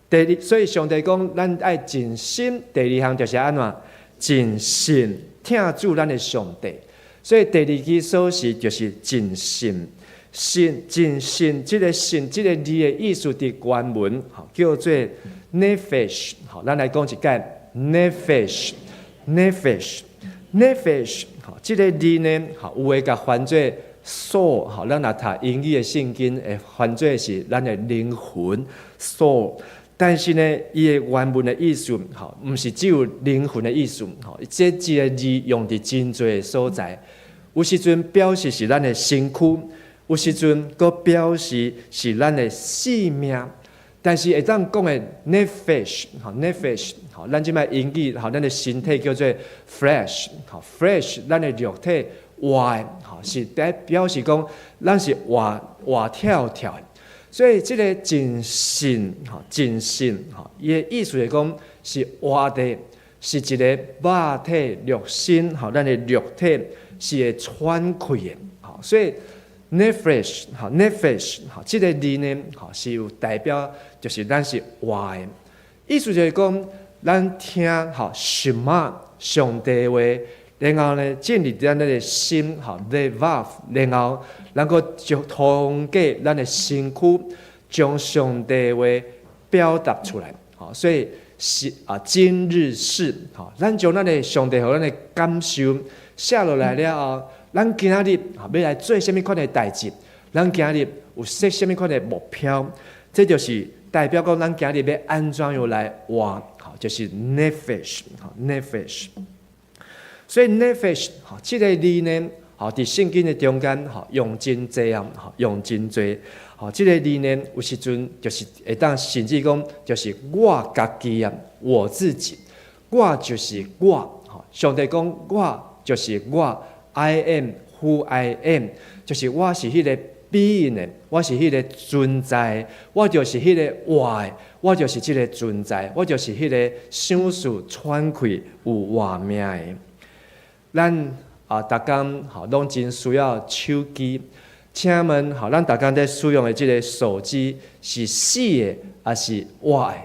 Speaker 6: 第二，所以上帝講，咱愛盡心。第二項就是按怎盡性聽主咱的上帝。所以第二支鎖匙就是盡性。信盡性，這个信這个字的意思，佇原文吼叫做 נפש。吼，咱來講一擺 נפש，נפש，נפש。吼，這个字呢，吼有的共翻做 soul，吼，咱若讀英語的聖經會翻做是咱的靈魂 soul，但是呢，伊的原文的意思，吼，毋是只有靈魂的意思，吼，這一个字用佇真濟所在，有時陣表示是咱的身軀，有時陣閣表示是咱的性命。但是會當講的 nephesh，吼 nephesh，吼，咱這擺英語，吼，咱的身體叫做 flesh，吼 flesh，咱的肉體活的，吼，是代表示講咱是活活跳跳的。所以這个盡性，吼盡性，吼，伊的意思是講是活的，是一个肉體肉身，吼，咱的肉體是會喘氣的，吼，所以 nephesh，吼 nephesh，吼，這个字呢，吼，是有代表，就是咱是活的，意思就是講，咱聽吼 shema 上帝話，然後呢進入咱的心，吼 levav，然後咱閣就通過咱的身軀，將上帝話表達出來，吼，所以是啊，今日事，吼，咱將咱的上帝予咱的感受寫落來了後，咱今仔日啊欲來做啥物款的代誌？咱今日有設啥物款的目標？這就是代表講，咱今日欲按怎樣來活，吼，就是 nephesh，吼 nephesh。所以 nephesh，吼，這个字呢，吼，佇聖經的中間，吼，用真濟啊，吼，用真濟。吼，這个字呢，有時陣就是會當甚至講，就是我家己啊，我自己，我就是我，吼，上帝講我就是我，I am who I am，就是我是彼个 being 的，我是彼个存在，我就是彼个活的，我就是這个存在，我就是彼个想事喘氣有活命的。咱啊，逐工吼攏真需要手機。請問，吼，咱逐工咧使用的這个手機是死的，抑是活的？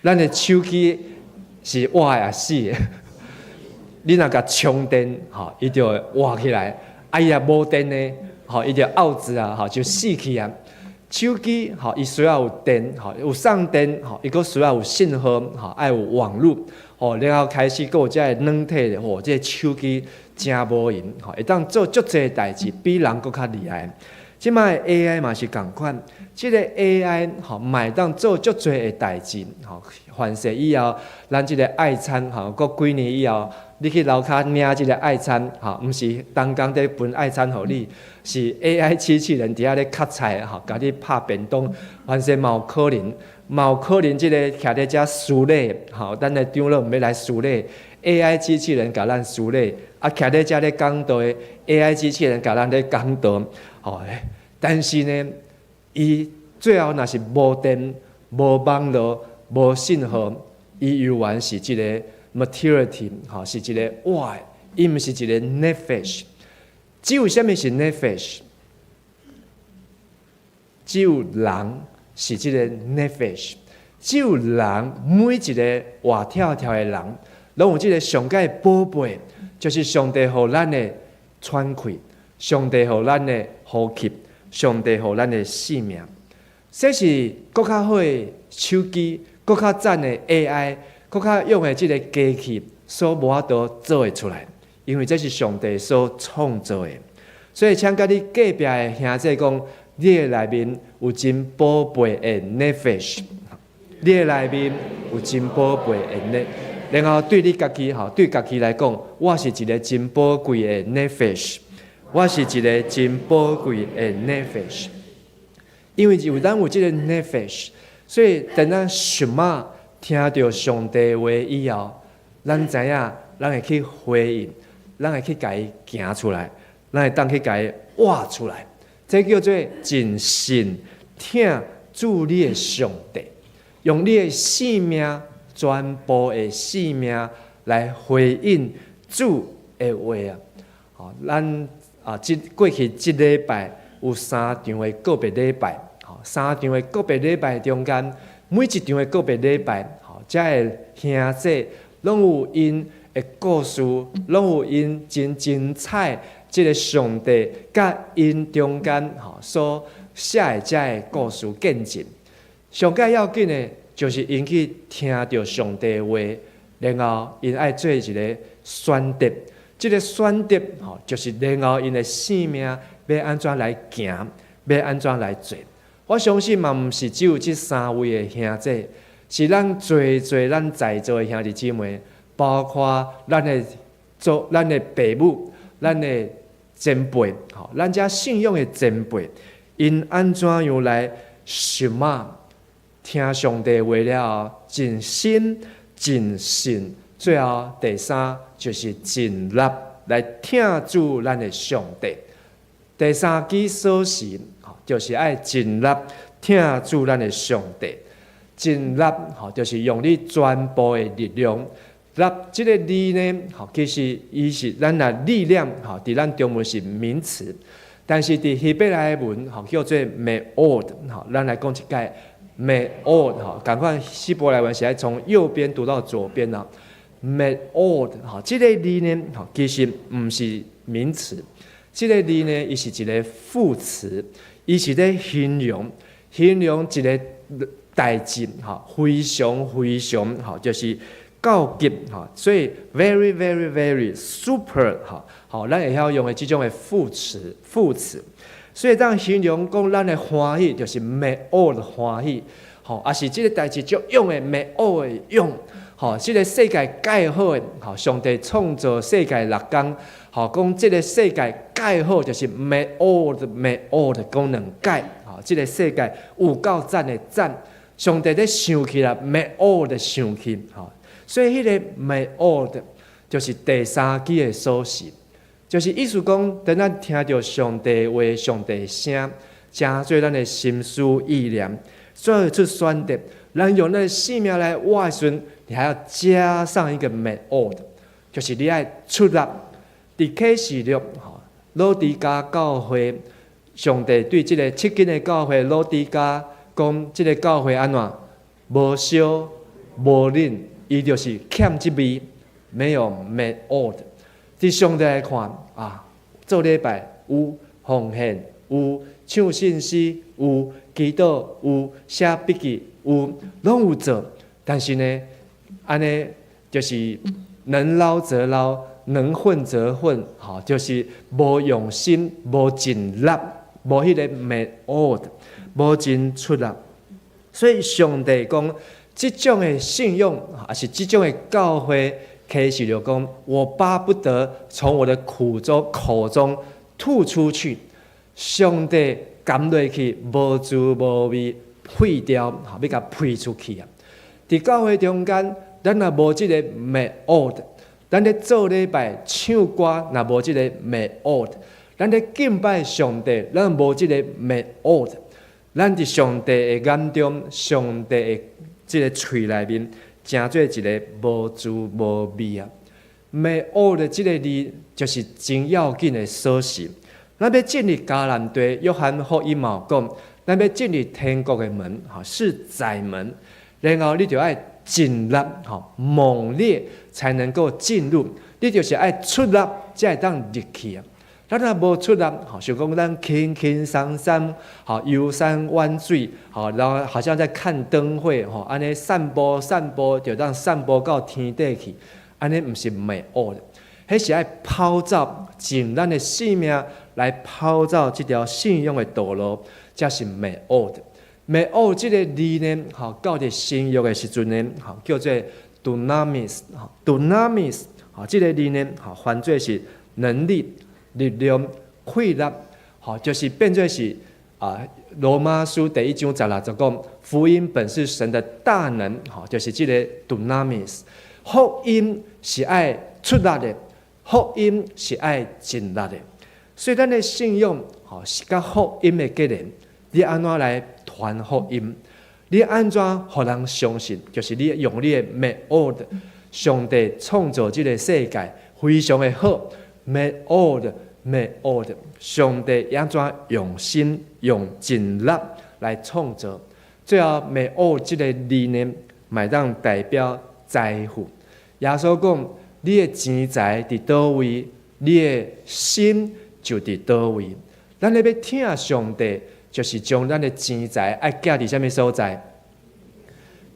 Speaker 6: 咱的手機是活的抑死的？你若共充電，吼，伊就會活起來；啊，伊若無電呢，吼，伊就漚子啊，吼，就死去啊。手機，吼，伊需要有電，吼，有送電，吼，伊閣需要有信號，吼，愛有網路，吼，然後開始閣有這个軟體的，吼，這个手機誠無閒，吼，會當做足濟代誌，比人閣較厲害。這擺 AI 嘛是仝款，這个 AI 吼嘛會當做足濟的代誌，吼，凡勢以後，咱這個愛餐，吼，過幾年以後，你去樓跤領這個愛餐，吼，毋是逐工佇分愛餐予你，是 AI 機器人佇遐咧崁菜，吼，共你拍便當，凡勢嘛有可能，嘛有可能這个徛佇遮施禮，吼，咱的長老毋欲來施禮，AI 機器人共咱施禮，啊，徛佇遮咧講道的 AI 機器人共咱咧講道，吼。但是呢，伊最後若是無電、無網路、無信號，伊猶原是一个 materiality，吼，是一个活的，伊毋是一个 nephesh。只有啥物是 nephesh？只有人是這个 nephesh。只有人每一个活跳跳的人，攏有這个上蓋寶貝，就是上帝予咱的喘氣，上帝予咱的呼吸，上帝予咱的性命。這是閣較好的手機，閣較讚的 AI，閣較用的這个機器所無法度做會出來，因為這是上帝所創造的。所以，請佮你隔壁的兄弟講，你的內面有真寶貝的 nephesh，你的內面有真寶貝的 ne，然後對你家己吼，對家己來講，我是一个真寶貴的 nephesh，我是一个真寶貴的 nephesh。因為有咱有這个 nephesh，所以當咱 shema 聽著上帝話以後，咱知影，咱會去回應，咱會去共伊行出來，咱會當去共伊活出來。這叫做盡性疼主你的上帝，用你的性命，全部的性命來回應主的話啊！吼，咱啊，這過去這禮拜有三場的告別禮拜，吼，三場的告別禮拜中間，每一場的告別禮拜，吼，遮的兄弟攏有𪜶的故事，攏有𪜶真精彩。這个上帝佮𪜶中間吼所寫的遮个故事見證，上蓋要緊的，就是𪜶去聽著上帝話，然後𪜶愛做一个選擇，這个選擇吼，就是然後𪜶的性命欲按怎來行，欲按怎來做。我相信嘛，毋是只有這三位的兄弟，是咱濟濟咱在座的兄弟姊妹，包括咱的祖、咱的爸母、咱的前輩，吼，咱遮信仰的前輩，𪜶按怎樣來尋啊？聽上帝話了後，盡心盡性，最後第三就是盡力來疼主咱的上帝。第三支鎖匙，就是愛盡力疼主咱的上帝。盡力，吼，就是用你全部的力量。力這个字呢，吼，其實伊是咱的力量，吼，佇咱中文是名詞，但是佇希伯來文，吼，叫做 meod，吼，咱來講一擺 meod，吼，仝款希伯來文是愛從右邊讀到左邊啊。meod，吼，這个字呢，吼，其實毋是名詞，這个字呢，伊是一个副詞，伊是咧形容，形容一个代誌，吼，非常非常，吼，就是高級，吼，所以 very very very super，吼，吼，咱會曉用的這種的副詞，副詞，所以當形容講咱的歡喜，就是 meod 的歡喜，吼，抑是這个代誌足勇的 meod 的勇，吼，這个世界蓋好的，吼，上帝創造世界六工，吼，講這个世界蓋好就是 meod meod 講兩擺，吼，這个世界有夠讚的讚，上帝咧生氣啦，meod 的生氣，吼。所以彼个 meod 就是第三支的鎖匙，就是意思講，當咱聽著上帝話、上帝聲，成做咱的心思意念，做出選擇，咱用咱的性命來活的時陣，你還要加上一個 meod，就是你愛出力。佇啟示錄，吼，老底嘉教會，上帝對這个七間的教會，老底嘉講，這个教會按怎無燒無冷。伊就是欠這味，沒有 meod。佇上帝來看啊，做禮拜有奉獻，有唱聖詩，有祈禱，有寫筆記，有攏有做。但是呢，按呢就是能撈則撈，能混則混，吼，就是無用心、無盡力、無彼個 meod，無真出力。所以上帝講，這種的信仰，抑是這種的教會，啟示就講，我巴不得從我的苦中口中吐出去。上帝含落去，無滋無味，廢掉，吼，欲共排出去啊！佇教會中間，咱若無這个 meod，咱咧做禮拜唱歌，若無這个 meod，咱咧敬拜上帝，咱無這个 meod，咱佇上帝的眼中，上帝的這个喙內面，成做一个無滋無味啊！meod 的這个字，就是真要緊的鎖匙。咱欲進入迦南地，約翰福音嘛有講，咱欲進入天國的門，吼，是窄門，然後你就愛盡力，吼，猛烈才能夠進入。你就是愛出力，才會當入去啊！咱若無出力，吼，想講咱輕輕鬆鬆，吼，遊山玩水，吼，然後好像在看燈會，吼，按呢散步散步，就當散步到天頂去，按呢毋是 meod，彼是愛跑走，盡咱的性命來跑走這條信仰的道路，才是 meod。meod 這个字呢，吼，到佇新約的時陣呢，吼，叫做 dunamis，吼，dunamis，吼，這个字呢，吼，翻做是能力、力量、氣力，吼，就是變做是啊，羅馬書第一章十六節講，福音本是神的大能，吼，就是這个 dunamis。福音是愛出力的，福音是愛盡力的，所以咱的信仰，吼，是佮福音的結連。你按怎來傳福音？你按怎予人相信？就是你用你的 meod，上帝創造這个世界非常的好，meod meod，上帝按怎用心用盡力來創造？最後 meod 這个字呢，嘛會當代表財富。耶穌講：你的錢財佇佗位，你的心就佇佗位。咱咧欲疼上帝，就是將咱的錢財愛寄佇啥物所在？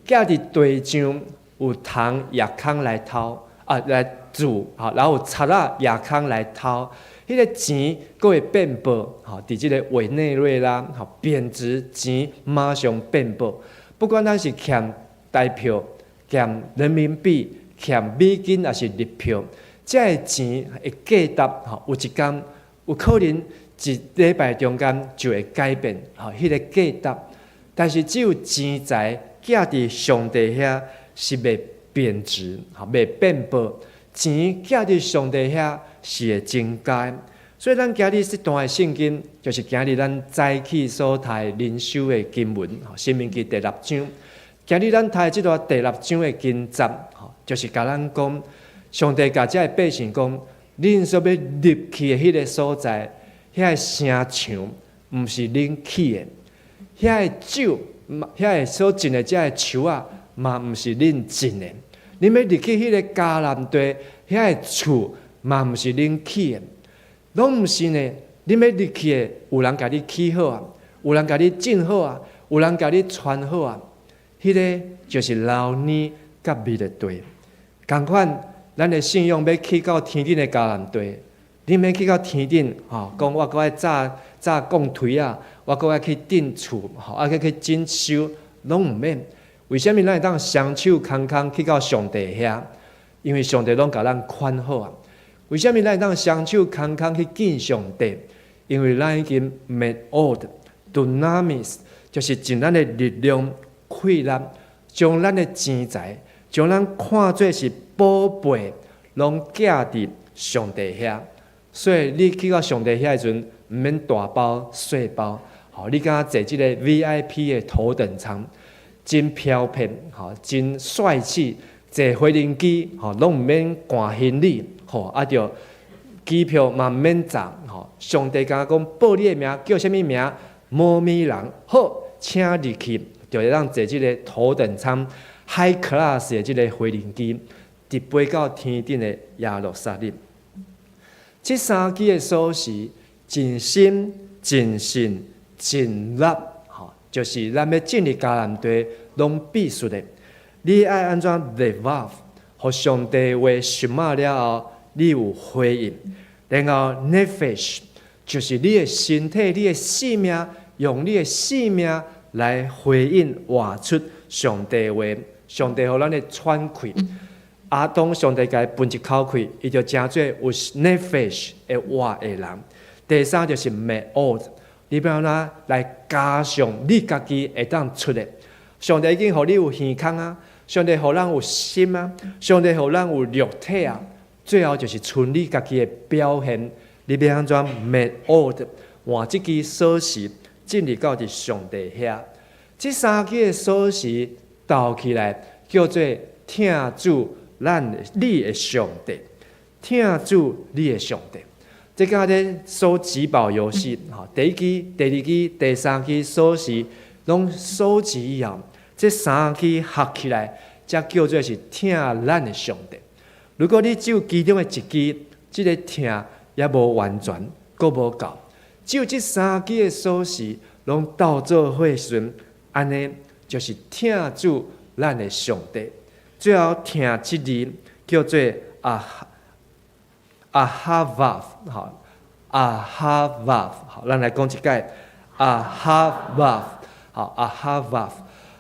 Speaker 6: 寄佇地上有蟲驛空來偷啊，來蛀，吼，然後有賊仔夜空來偷，彼個錢閣會變薄，吼，佇這个委內瑞拉，吼，貶值，錢馬上變薄。不管咱是欠台票、欠人民幣、欠美金，抑是日票，這个錢的價值，吼，有一工有可能一禮拜中間就會改變，吼，彼个價值。但是只有錢財寄佇上帝遐是袂貶值，吼，袂變薄。錢寄佇上帝遐是會增加的。所以咱今日這段的聖經，就是今日咱早起所讀的靈修的經文，吼，申命記第六章。今日咱讀的這段第六章的經節，吼，就是共咱講，上帝共這个百姓講，恁所欲入去的彼个所在，遐个城牆毋是恁起的，遐个酒，遐个所種的這个樹仔，嘛毋是恁種的。恁欲入去彼个迦南地，遐个厝嘛毋是恁起的，攏毋是呢。恁欲入去的，有人共你起好啊，有人共你種好啊，有人共你傳好啊。彼个就是流奶佮蜜的地。仝款，咱的信仰欲去到天頂的迦南地，你免去到天頂，吼，講我閣愛紮紮鋼槌仔，我閣愛去釘厝，吼，愛去整修，攏毋免。為啥物咱會當雙手空空去到上帝遐？因為上帝攏共咱款好啊。為啥物咱會當雙手空空去見上帝？因為咱已經 meod dunamis，就是盡咱的力量、氣力，將咱的錢財，將咱看做是寶貝，攏寄佇上帝遐。所以你去到上帝遐的時陣，毋免大包細包，吼，你敢若坐這个 VIP 的頭等艙，真飄撇，吼，真帥氣，坐飛行機，吼，攏毋免掛行李，吼，啊，著機票嘛毋免鍘，吼，上帝敢若講報你的名叫啥物名？某咪人，好，請入去，就會當坐這个頭等艙 high class 的這个飛行機，直飛到天頂的耶路撒冷。這三支的鎖匙，盡心、盡性、盡力，吼，就是咱欲進入迦南地，攏必須的。你愛按怎 levav，予上帝話 shema 了後，你有回應。然後 nefesh，就是你的身體、你的性命，用你的性命來回應、活出上帝話。上帝予咱的喘氣。亞當上帝共伊噴一口氣，伊就成做有 nefesh 會活的人。第三就是 meod，你欲按怎來加上你家己會當出的。上帝已經予你有耳孔啊，上帝予咱有心啊，上帝予咱有肉體啊。最後就是賰你家己的表現，你欲按怎 meod 換這支鎖匙進入到佇上帝遐。這三支的鎖匙鬥起來叫做疼主咱你的上帝，疼主你的上帝。這敢若咧鎖集寶遊戲，吼，第一支、第二支、第三支鎖匙攏鎖齊以後，這三支合起來，才叫做是疼咱的上帝。如果你只有其中的一支，這个疼猶無完全，閣無夠。只有這三支的鎖匙攏鬥做伙時陣，按呢就是疼主咱的上帝。最後疼這字叫做阿哈瓦，吼，阿哈瓦，好，咱來講一擺，阿哈瓦，好，阿哈瓦，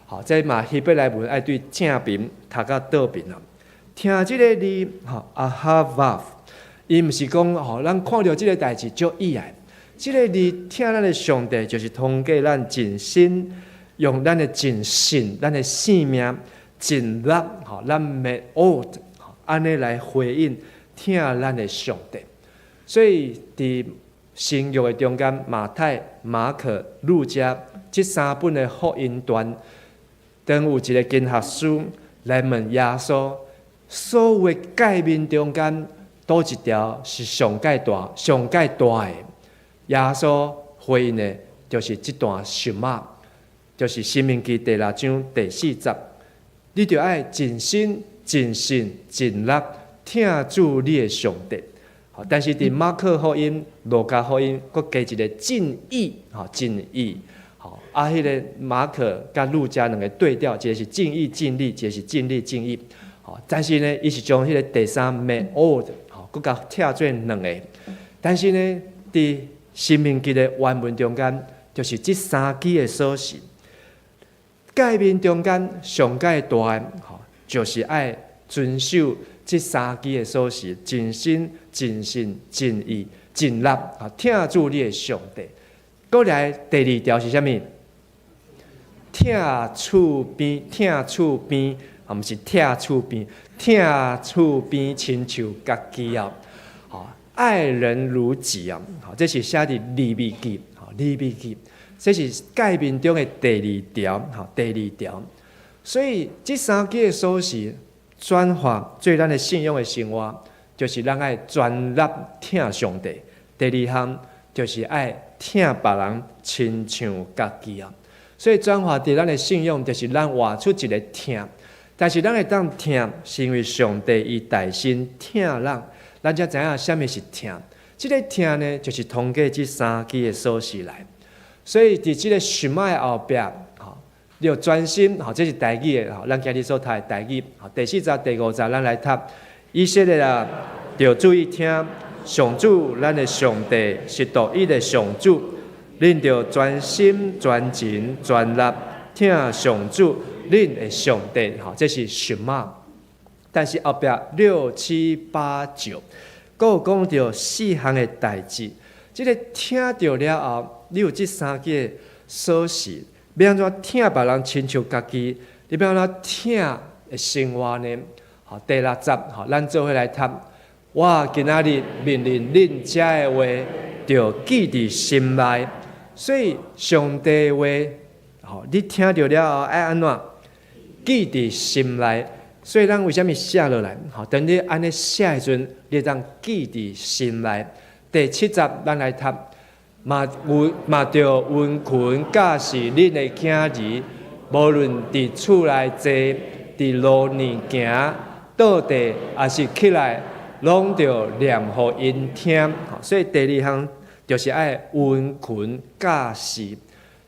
Speaker 6: 好，這嘛希伯來文愛對正爿讀甲倒爿啊。疼這个字，吼，阿哈瓦，伊毋是講吼，咱看著這个代誌足意愛。這个字疼咱的上帝，就是通過咱盡心，用咱的盡性、咱的性命、盡力，吼，咱 meod，按呢來回應疼咱的上帝。所以佇新約的中間，馬太、馬可、路加這三本的福音傳，當有一个經學師來問耶穌，所有的誡命中間，佗一條是上蓋大、上蓋大的？耶穌回應的，就是這段 shema，就是申命記第六章第四節。你著愛盡心、盡性、盡力疼主你的上帝。好，但是佇馬可福音、路加福音，閣加一个盡意，吼，盡意。好，啊，彼个馬可佮路加兩个對調，一个是盡意盡力，一个是盡力盡意。吼，但是呢，伊是將彼个第三 meod 吼，閣共拆做兩個。但是呢，佇申命記的原文中間，就是這三支的鎖匙。誡命中間上蓋大的，吼，就是愛遵守這三支的鎖匙：盡心、盡性、盡意、盡力，啊，疼主你的上帝。閣來第二條是啥物？疼厝邊，疼厝邊，啊，毋是疼厝邊，疼厝邊親像家己啊！吼，愛人如己啊！吼，這是寫佇利未記，吼，利未記，這是誡命中的第二條，吼，第二條。所以這三支的鎖匙轉化做咱的信仰的生活，就是咱愛專力疼上帝。第二項就是愛疼別人，親像家己啊！所以轉化佇咱的信仰，就是咱活出一个疼。但是咱會當疼，是因為上帝伊代先疼咱，咱才知影啥物是疼。這个疼呢，就是通過這三支的鎖匙來。所以佇這个什麼的後壁，吼，你著專心，吼，這是台語的，吼，咱今日所讀的台語，吼，第四節、第五節，咱來讀。以色列啊，著注意聽，上主咱的上帝是獨一的上主，恁著專心、專情、專力疼上主恁的上帝，吼，這是什麼？但是後壁六七八九，閣有講著四項的代誌。這个聽著了後，你有這三个鎖匙，欲按怎疼別人親像家己？你欲按怎疼的生活呢？吼，第六節，吼，咱做伙來讀。我今仔日命令恁遮的話，著記佇心內。所以上帝的話，吼，你聽著了後愛按怎記佇心內？所以咱為啥物寫落來？吼，當你按呢寫的時陣，你會當記佇心內。第七節，咱來讀，嘛有嘛著殷勤教示恁的囝兒，無論佇厝內坐，佇路裡行，倒地，抑是起來，攏著念予𪜶聽。所以第二項就是愛殷勤教示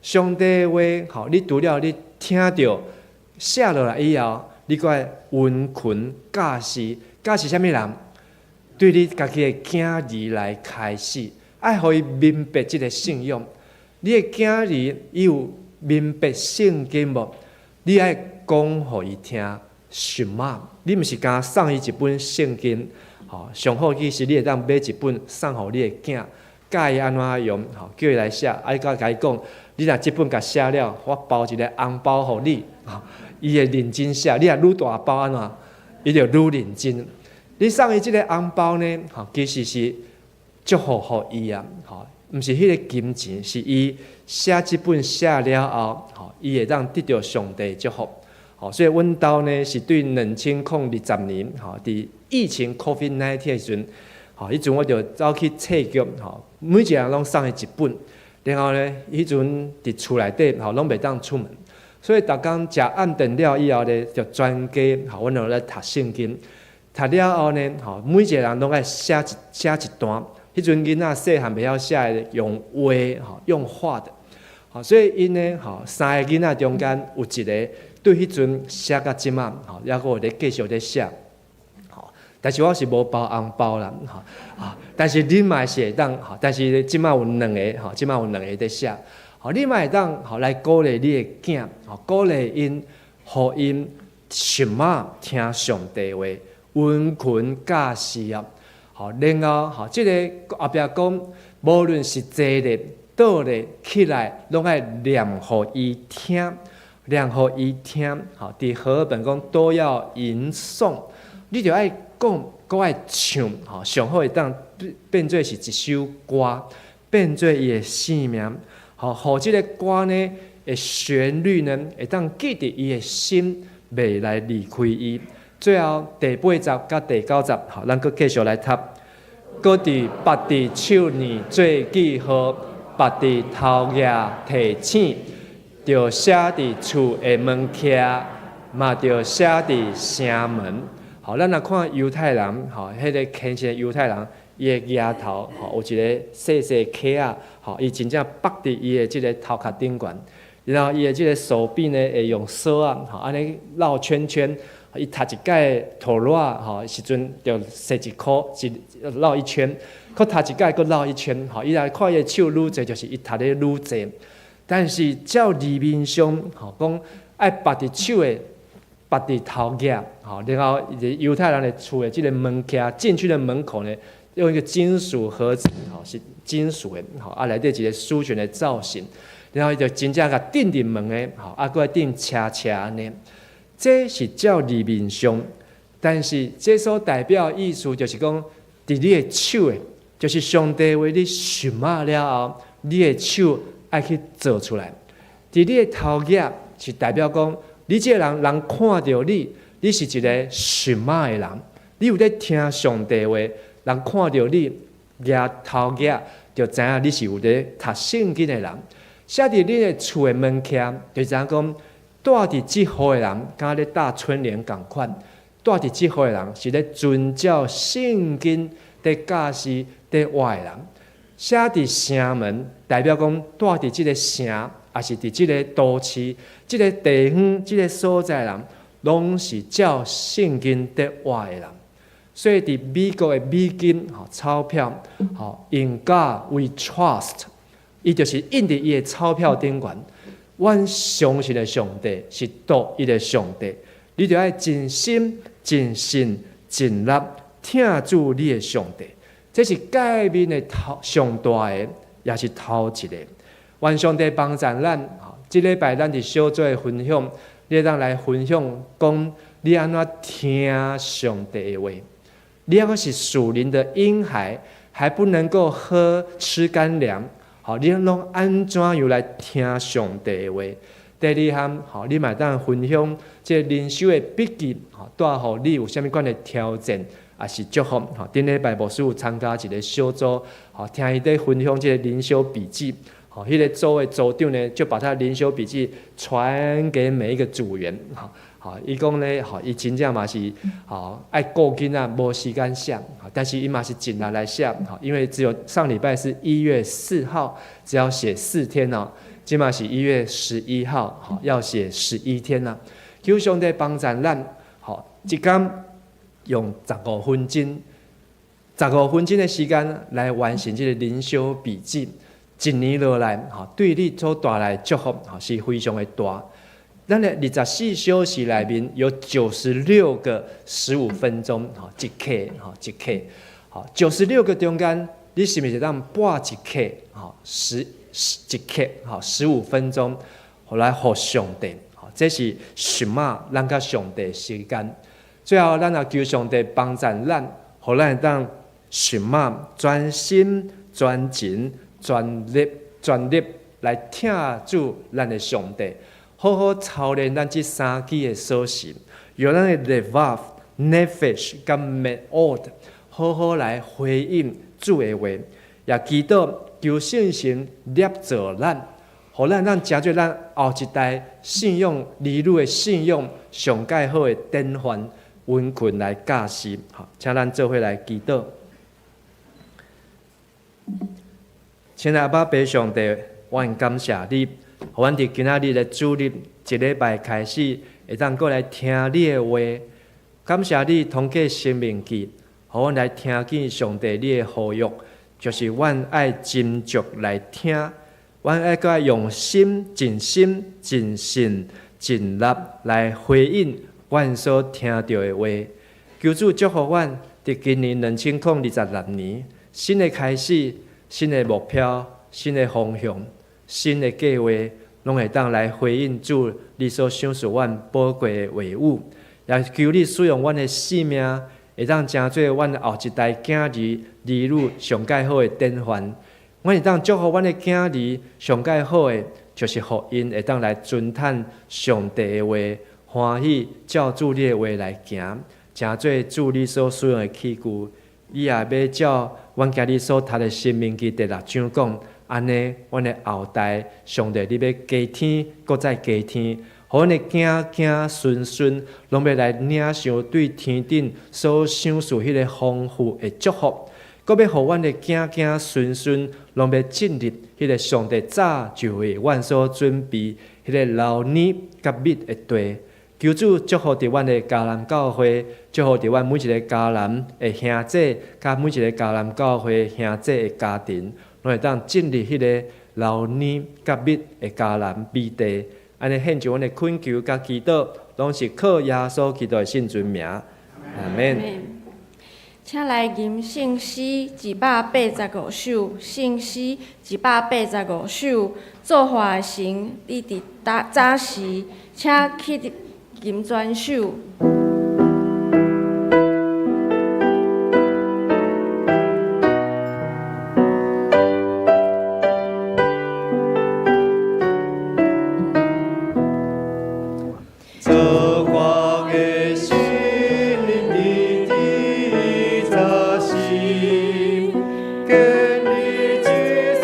Speaker 6: 上帝的話。吼，你除了你聽著寫落來以後，你閣愛殷勤教示，教示啥物人？對你家己的囝兒來開始，愛予伊明白這个信仰。你的囝兒伊有明白聖經無？你愛講予伊聽什麼？你毋是干焦送伊一本聖經，吼，上好其實你會當買一本送予你的囝，教伊按怎用，吼，叫伊來寫，啊，你閣共伊講，你若這本共寫了，我包一个紅包予你，吼，伊會認真寫。你若愈大包按怎，伊就愈認真。你送伊這个紅包呢，吼，其實是祝福予伊啊，吼，毋是彼个金錢，是伊寫這本寫了後，吼，伊會當得著上帝祝福。吼，所以阮兜呢是對2020年，吼，佇疫情 COVID-19 的時陣，吼，彼陣我就走去冊局，吼，每一个人攏送伊一本，然後呢，彼陣佇厝內底，吼，攏袂當出門，所以逐工食暗頓了以後呢，就全家，吼，阮就咧讀聖經。讀了後呢，吼，每一个人攏愛寫一段。彼陣囡仔細漢袂曉寫的，用畫，吼，用畫的。吼，所以𪜶呢，吼，三个囡仔中間有一个對彼陣寫到這馬，吼，猶閣有咧繼續咧寫。吼，但是我是無包紅包啦，吼，啊，但是恁嘛是會當，吼，但是這馬有兩个，吼，這馬有兩个佇寫。吼，你嘛會當，吼，來鼓勵你的囝，吼，鼓勵𪜶，予𪜶什麼聽上帝話。殷勤教示啊，吼，然後吼，這个後壁講，無論是坐咧、倒咧、起來，攏愛念予伊聽，念予伊聽。吼，佇和合本講都要吟誦，你著愛講，閣愛唱，吼，上好會當變做是一首歌，變做伊的生命，吼，予這个歌呢的旋律呢，會當記佇伊的心，袂來離開伊。最後第八節佮第九節，吼，咱閣繼續來讀。閣佇縛佇手鏈做記號，縛佇頭額提醒，著寫佇厝的門徛，嘛著寫佇城門。吼，咱若看猶太人，吼，彼个虔誠猶太人，伊的額頭，吼，有一个細細刻仔，吼，伊真正縛佇伊的這个頭殼頂懸，然後伊的這个手臂呢，會用索仔，吼，按呢繞圈圈。伊讀一擺妥拉吼時陣就踅一箍，一繞一圈，閣讀一擺閣繞一圈，吼，伊來看伊的手愈濟，就是伊讀得愈濟。但是照字面上吼講，愛縛佇手的，縛佇頭額，吼，然後猶太人的厝的這个門徛進去的門口呢，用一個金屬盒子，吼，是金屬的，吼，啊內底一個書卷的造型，然後伊就真正共釘佇門的，吼，啊閣愛釘斜斜按呢。這是照字面上，但是這所代表意思就是講，佇你的手的，就是上帝話你信了後，你的手愛去做出來。佇你的頭額是代表講，你這個人，人看著你，你是一個信的人，你有咧聽上帝話，人看著你額頭額，就知影你是有咧讀聖經的人。寫佇你的厝的門徛，就知影講，住佇這戶的人，敢咧貼春聯仝款。住佇這戶的人是咧遵照聖經佇教示佇活的人。寫佇城門，代表講住佇這个城，抑是佇這个都市、這个地方、這个所在人，攏是照聖經佇活的人。所以佇美國的美金吼鈔票吼，In God we trust，伊就是印佇伊的鈔票頂懸。阮相信的上帝是獨一的上帝，你著愛盡心、盡性、盡力疼主你的上帝。這是誡命的頭上大的，也是頭一个。願上帝幫助咱。這禮拜咱佇小組的分享，你會當來分享講你按怎聽上帝的話。你猶閣是屬靈的嬰孩，還不能夠喝吃乾糧。好，你攏按怎樣來聽上帝的話？第二項，好，你嘛會當分享這個靈修的筆記，吼，帶予你有啥物款的挑戰，抑是祝福。吼，頂禮拜牧師有參加一个小組，吼，聽伊佇分享這个靈修筆記。吼，彼个組的組長呢，就把他靈修筆記傳給每一個組員。吼，吼，伊講咧，吼，伊真正嘛是，吼，愛顧囡仔，無時間寫，但是伊嘛是盡力來寫，吼，因為只有上禮拜是1月4號，只要寫4天哦，這馬是1月11號，吼，要寫11天啦。求上帝幫助咱，吼，一工用十五分鐘，十五分鐘的時間來完成這個靈修筆記。一年落來，吼，對你所帶來的祝福，吼，是非常的大。咱的24小時內面有96個15分鐘，吼，一課，吼，一課，吼，九十六個中間，你是毋是當撥一課，吼，十一課，吼，十五分鐘，予來予上帝，吼，這是什麼？咱佮上帝時間。最後，咱也求上帝幫助咱，予咱會當什麼專心、專情、全力、全力來疼主咱的上帝，好好操練咱這三支的鎖匙，用咱的 Levav、Nefesh 佮 Meod，好好來回應主的話，也祈禱求聖神捏造咱，予咱咱成做咱後一代信仰兒女的信仰上蓋好的典範，殷勤來教示。好，請咱做伙來祈禱。親愛阿爸父上帝，我很感謝你，予阮佇今仔日的主日一禮拜開始，會當閣來聽你的話。感謝你通過申命記，予阮來聽見上帝你的呼籲，就是阮愛斟酌來聽，阮愛閣愛用心、盡心、盡性、盡力來回應阮所聽著的話。求主祝福阮，佇今年2026年新的開始。新的目標、新的方向、新的計劃，攏會當來回應主你所賞賜阮寶貴的話語，也求你使用阮的性命，會當成做阮後一代囝兒兒女上蓋好的典範。阮會當祝福阮的囝兒上蓋好的，就是予𪜶會當來尊嘆上帝的話，歡喜照主你的話來行，成做主你所使用的器具。你也欲照阮今日所讀的申命記第六章講，按呢，阮的後代，上帝你欲加添，閣再加添，予阮的囝囝孫孫，攏欲來領受對天頂所賞賜彼个豐富的祝福，閣欲予阮的囝囝孫孫，攏欲進入彼个上帝早就為阮所準備彼个流奶佮蜜的地。求主祝福佇阮的迦南教會，祝福佇阮每一个迦南的兄弟，佮每一个迦南教會兄弟的家庭，攏會當進入彼个流奶佮蜜的迦南美地。按呢獻上阮的懇求佮祈禱，攏是靠耶穌基督的聖尊名。阿門。
Speaker 5: 請來吟聖詩285首，聖詩285首，造化的神，你佇早時，請起吟全首。
Speaker 4: 造化的神，你伫早時，建立這世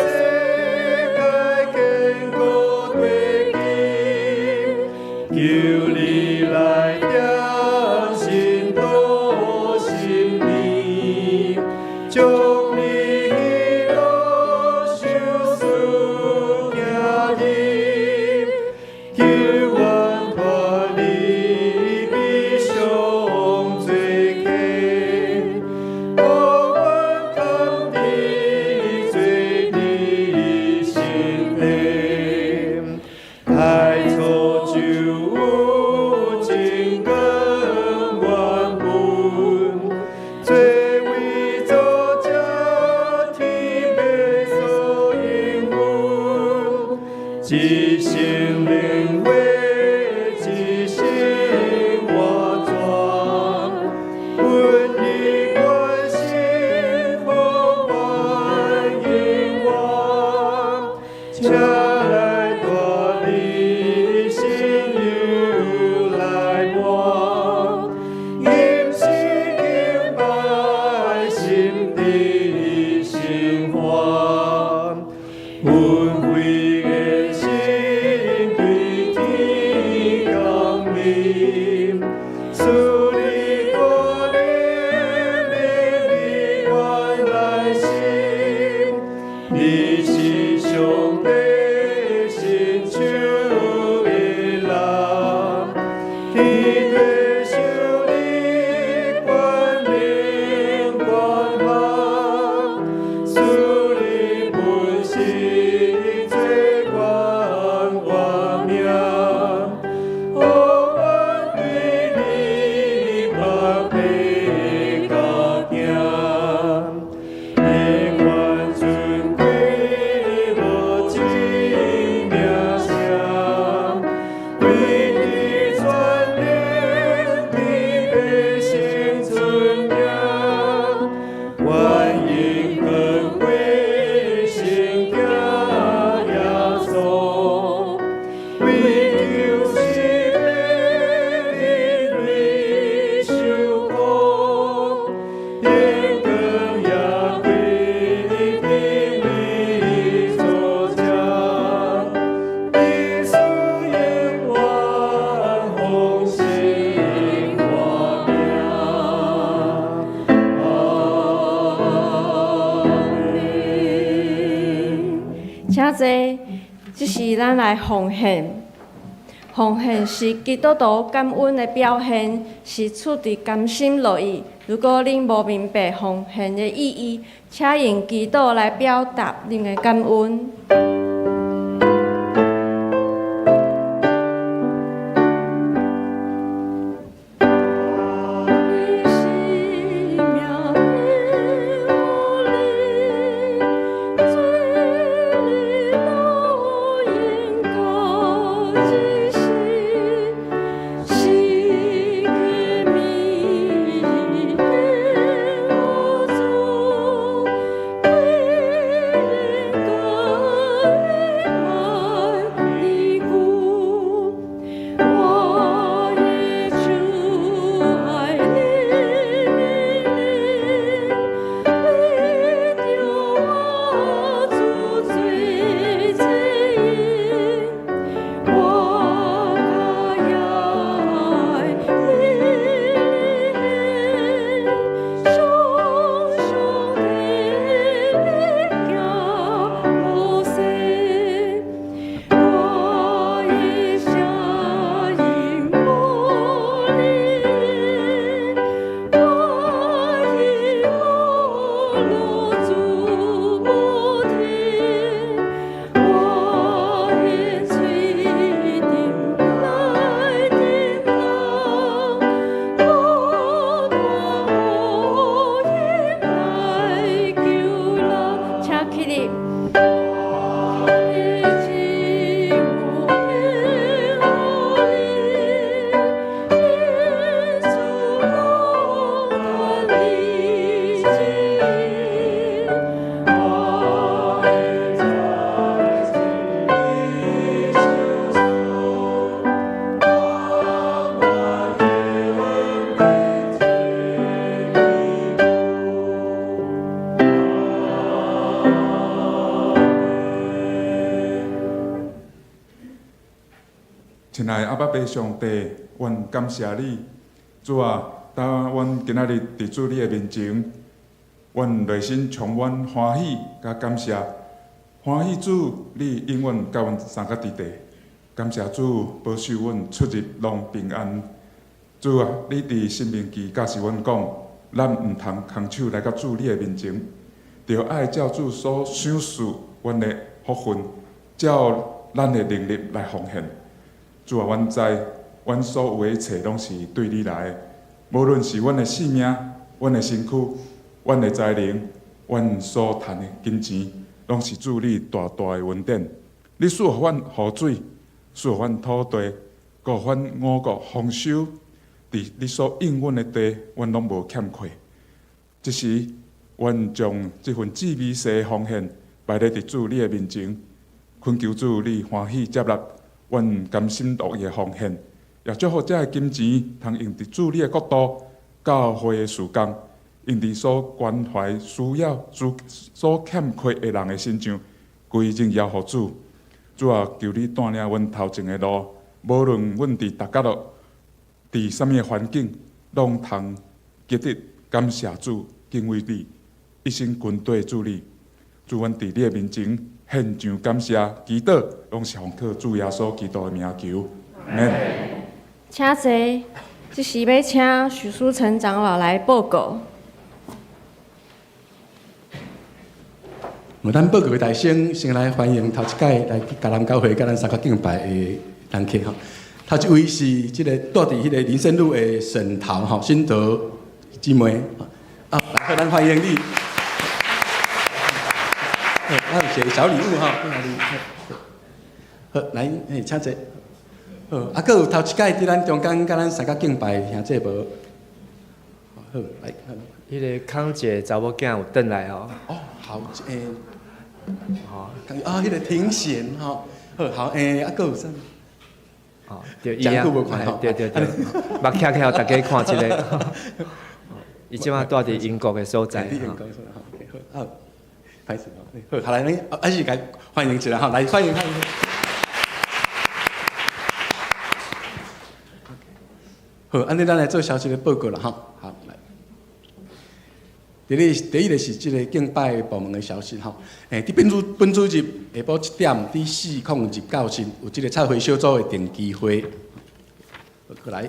Speaker 4: 界堅固地基，求你來踮信徒身邊，將你喜樂賞賜行入，救阮脫離悲傷罪坑，予阮囥佇做你身邊，太初就有真光原本，做為造這天父所應允，一生靈血，一生活泉，阮的關心予阮永遠，請來帶你心又來滿，吟詩敬拜心地生還，恩惠的神對天降臨，賜你大能的阮來心，你是上帝伸手的人，天地受你權能管轄，賜你本是做阮活命，予阮對你百倍加行，永遠尊貴無盡名聲，為你全能的百姓尊名，歡迎光輝聖子耶穌，為救世人類受苦，天光也歸天為作者，你賜永遠豐盛活命。阿門。
Speaker 5: 請坐，這是咱來奉獻。奉獻是基督徒感恩的表現，是出自甘心樂意。如果恁無明白奉獻的意義，請用祈禱來表達恁的感恩。你是命的有力，做你路永到日时，是个美的有主，归人
Speaker 7: 親愛的阿爸父上帝，阮感謝你，主啊，當阮今仔日佇主你的面前，阮內心充滿歡喜佮感謝，歡喜主你永遠佮阮相佮佇地，感謝主保守阮出入攏平安。主啊，你佇申命記教示阮講，咱毋通空手來到主你的面前，著愛照主所賞賜阮的福分，照咱的能力來奉獻。主啊，阮知，阮所有的一切攏是對你來的，無論是阮的性命、阮的身軀、阮的才能、阮所趁的金錢，攏是主你大大的恩典。你賜予阮雨水，賜予阮土地，閣予阮五穀豐收。佇你所應允的地，阮攏無欠缺。這時，阮將這份至微細的奉獻擺咧佇主你的面前，懇求主你歡喜接納阮甘心樂意的奉獻，也祝福這个金錢通用佇主你的國度、教會的事工，用佇所關懷需要、所欠缺的人的身上，歸榮耀予主。主啊，求你帶領阮頭前的路，無論阮佇逐角落，佇啥物的環境，攏通記得感謝主、敬畏你，一生跟綴主你。主，阮佇你的面前獻上感謝，祈禱，攏是奉靠主耶穌基督的名求。阿們。
Speaker 5: 請坐，這時欲請許書成長老來報告。
Speaker 4: 咱報告的大先，先來歡迎頭一擺來迦南教會佮咱相佮敬拜的人客吼。頭一位是這個住佇彼個林森路的沈桃吼，新德姊妹，啊，來，好，咱歡迎你。咱有一個小禮物吼，好，來，嘿，請坐。好，啊，閣有頭一擺佇咱中間佮咱相佮敬拜的兄弟無？好，來。
Speaker 6: 彼個康姐查某囝有轉來吼。
Speaker 4: 哦，好，欸，哦，啊，彼個庭賢吼，好，好，欸，啊，閣有啥？
Speaker 6: 哦，對，伊啊，對對對，目徛起來，大家看一下。伊這馬住佇英國的所在。
Speaker 4: 佇英國所在，好，好，歹勢吼，好，來，咱還是共歡迎一下吼，來歡迎歡迎。好，按呢，咱來做消息的報告啦，吼，好，來。第一，第一个是這个敬拜部門的消息吼。欸，佇本主本主日下晡七點，佇四空入教室有這个插花小組的定期會。閣來，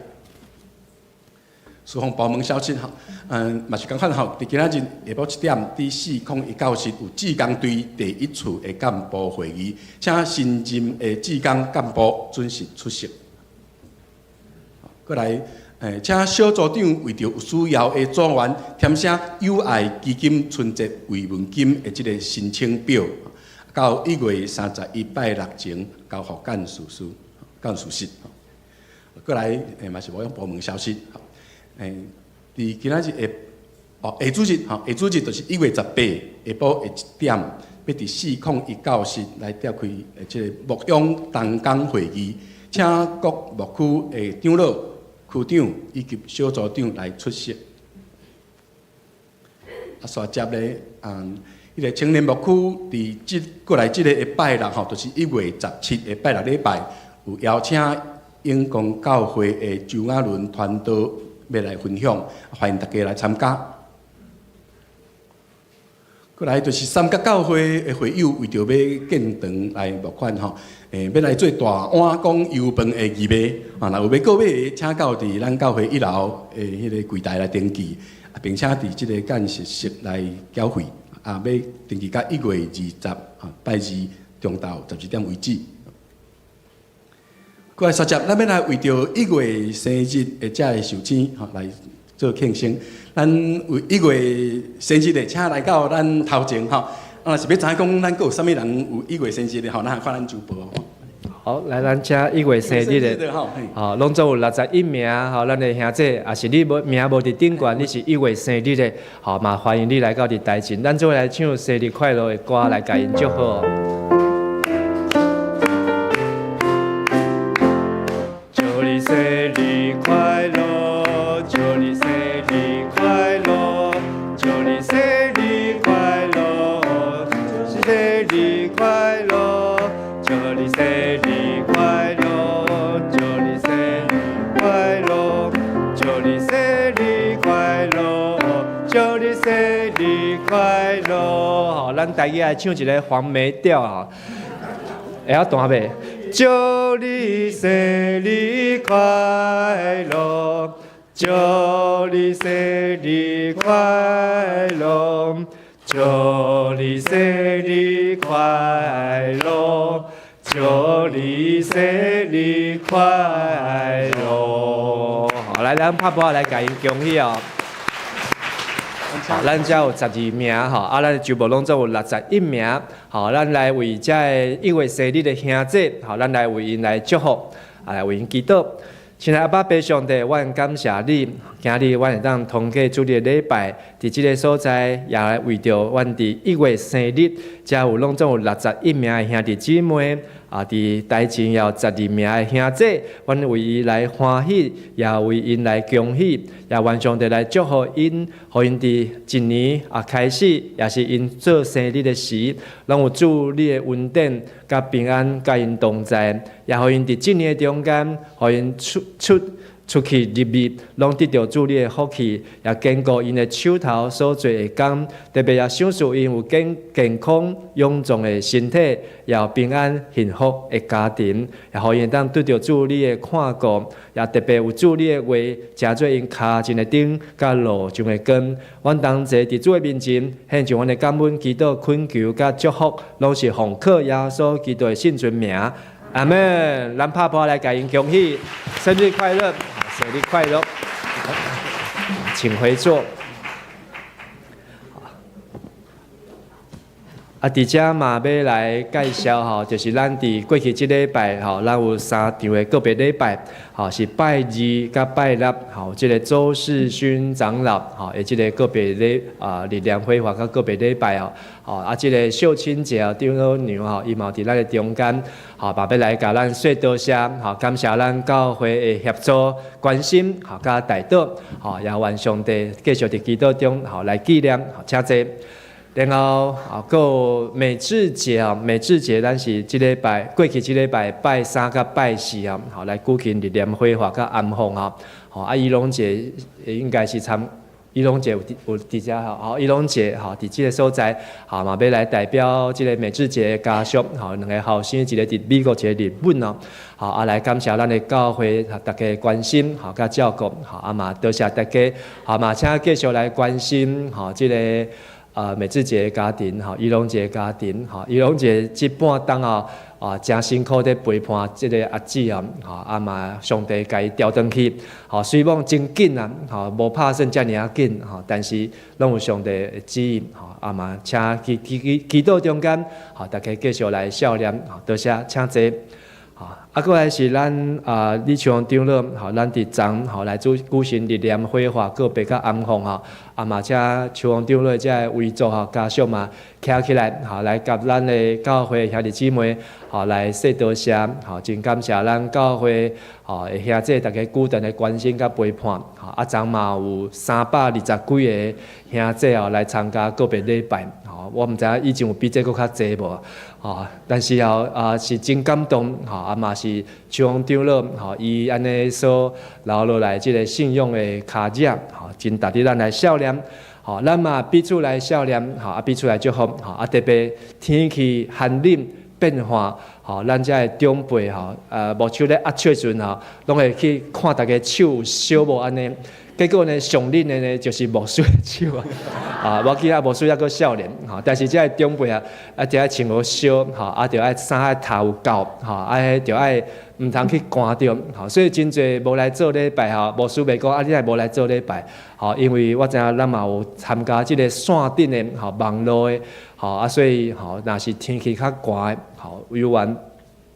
Speaker 4: 事奉部門消息吼，嗯，嘛是仝款吼。佇今仔日下晡七點，佇四空一教室有志工隊第一次的幹部會議，請新任的志工幹部準時出席。閣來。欸，請小組長為著有需要的組員填寫友愛基金春節慰問金的這个申請表，到1月31拜六前交予幹事處、幹事室。閣來，欸，嘛是牧養部門消息。欸，佇今仔日下，哦，下主日，吼，下主日就是1月18下晡的一點，欲佇四空一教室來召開這个牧養同工會議，請各牧區的長老、區長以及小組長來出席。啊，煞接咧，嗯，彼个青年牧區佇這過來這个下拜六吼，就是1月17下拜六禮拜，有邀請永光教會的周亞倫傳道欲來分享，歡迎大家來參加。過來就是三甲教會的會友為著欲建堂來募款吼，欸，欲來做大碗公油飯的義賣，啊，若有欲購買的，請到佇咱教會一樓的彼个櫃台來登記，啊，並且佇這个幹事室來繳費，啊，欲登記到1月20啊，拜二中晝12點為止。過來煞接，咱欲來為著一月生日的這个壽星吼來做慶生。咱為一月生日的，請來到咱頭前吼。啊，若是欲知影講咱閣有啥物人有一月生日的吼，咱看咱周報。
Speaker 6: 好，來咱請一月生日的，吼，攏總有61名吼，咱的兄弟，也是你無名無佇頂懸，你是一月生日的，吼，嘛歡迎你來到佇台前，咱做伙來唱生日快樂的歌來共𪜶祝賀。祝你生日快樂，祝你生日快樂，祝你生日快樂，生日快樂，祝你生日快樂，祝咱台語愛唱一个黃梅調吼，會曉彈袂？祝你生日快樂，祝你生日快樂，祝你生日快樂，祝你生日快樂。好，來，咱拍鼓來共𪜶恭喜哦。好，咱遮有12名吼，啊，咱周牧攏總有61名，好，咱來為遮个1月生日的兄弟，好，咱來為𪜶來祝福，啊，來為𪜶祈禱。親愛阿爸父上帝，我感謝你，今日阮會當通過主日禮拜，佇這个所在，也來為著阮佇一月生日，遮有攏總有61名的兄弟姊妹，啊，佇台前也有十二名的兄弟，阮為伊來歡喜，也為𪜶來恭喜，也願上帝來祝福𪜶，予𪜶佇一年啊開始，也是𪜶做生日的時，攏有主你的恩典佮平安佮𪜶同在，也予𪜶佇這年的中間，予𪜶出出出去入入，攏得著主你的福氣，也堅固𪜶的手頭所做的工，特別也賞賜𪜶有健健康勇壯的身體，也有平安幸福的家庭，也予𪜶會當得著主你的看顧，也特別有主你的話，成做𪜶跤前的燈，佮路上的光。阮同齊佇主的面前，獻上阮的感恩、祈禱、懇求佮祝福，攏是奉靠耶穌基督的聖尊名。阿門。咱拍噗來共𪜶恭喜，生日快樂！生日快樂！請回座。啊，佇遮嘛欲來介紹吼，就是咱佇過去這禮拜吼，咱有三場的個別禮拜，吼是拜二佮拜六，吼這个周世勳長老吼，的這个個別禮啊，力量會話佮個別禮拜哦，吼啊，這个秀清姐長老娘吼，伊嘛佇咱的中間，吼嘛欲來共咱說多謝，吼感謝咱教會的協助、關心，吼佮代禱，吼也願上帝繼續佇祈禱中，吼來紀念，吼請坐。然後啊，閣有美智節啊，美智節咱是這禮拜過去這禮拜拜三佮拜四啊，吼來舉行日蓮會話佮安放啊，吼啊，伊龍姐應該是參，伊龍姐有佇有佇遮吼，吼伊龍姐吼佇這个所在，吼嘛欲來代表這个美智節的家屬，吼兩个後生，一个佇美國，一个日本哦，吼啊來感謝咱的教會大家關心，吼佮照顧，吼啊嘛多謝大家，吼嘛請繼續來關心，吼這个美智姐的家庭，吼，伊龍姐的家庭，吼，伊龍姐這半冬哦，啊，誠辛苦咧陪伴這个阿姊啊，吼，啊嘛，上帝共伊調轉去，吼，雖罔真緊啊，吼，無拍算遮爾仔緊，吼，但是攏有上帝的旨意，吼，啊嘛，請祈祈祈祈禱中間，吼，大家繼續來數念，吼，多謝，請坐。啊，閣來是咱啊，李秋榮長老，吼，咱佇昨吼來做舉行日蓮火化告別佮安放吼，啊嘛，請秋榮長老遮个遺族吼家屬嘛，徛起來吼，來佮咱的教會兄弟姊妹吼來說多謝，吼，真感謝咱教會吼的兄弟大家久長的關心佮陪伴，吼，啊，昨嘛有320幾个兄弟哦來參加告別禮拜，吼，我毋知影以前有比這閣較濟無，吼，但是哦啊是真感動，吼，啊嘛是秋榮長老吼，伊按呢所留落來這个信仰的跤跡，吼，真值得咱來數念，吼，咱嘛彼此來數念，吼，啊彼此來祝福，吼，啊特別天氣寒冷變化，吼，咱遮的長輩吼，目睭咧壓手時陣吼，攏會去看逐家手有燒無按呢。結果呢，上冷的呢就是牧師的手啊，啊，無要緊啊，牧師猶閣少年，吼，但是遮的長輩啊，啊，著愛穿予燒，吼，啊，著愛衫愛頭有夠，吼，啊，彼著愛毋通去寒著，吼，所以真濟無來做禮拜吼，牧師袂講啊，你若無來做禮拜，吼，因為我知影咱嘛有參加這个線頂的，吼，網路的，吼，啊，所以吼，若是天氣較寒的，吼，委員，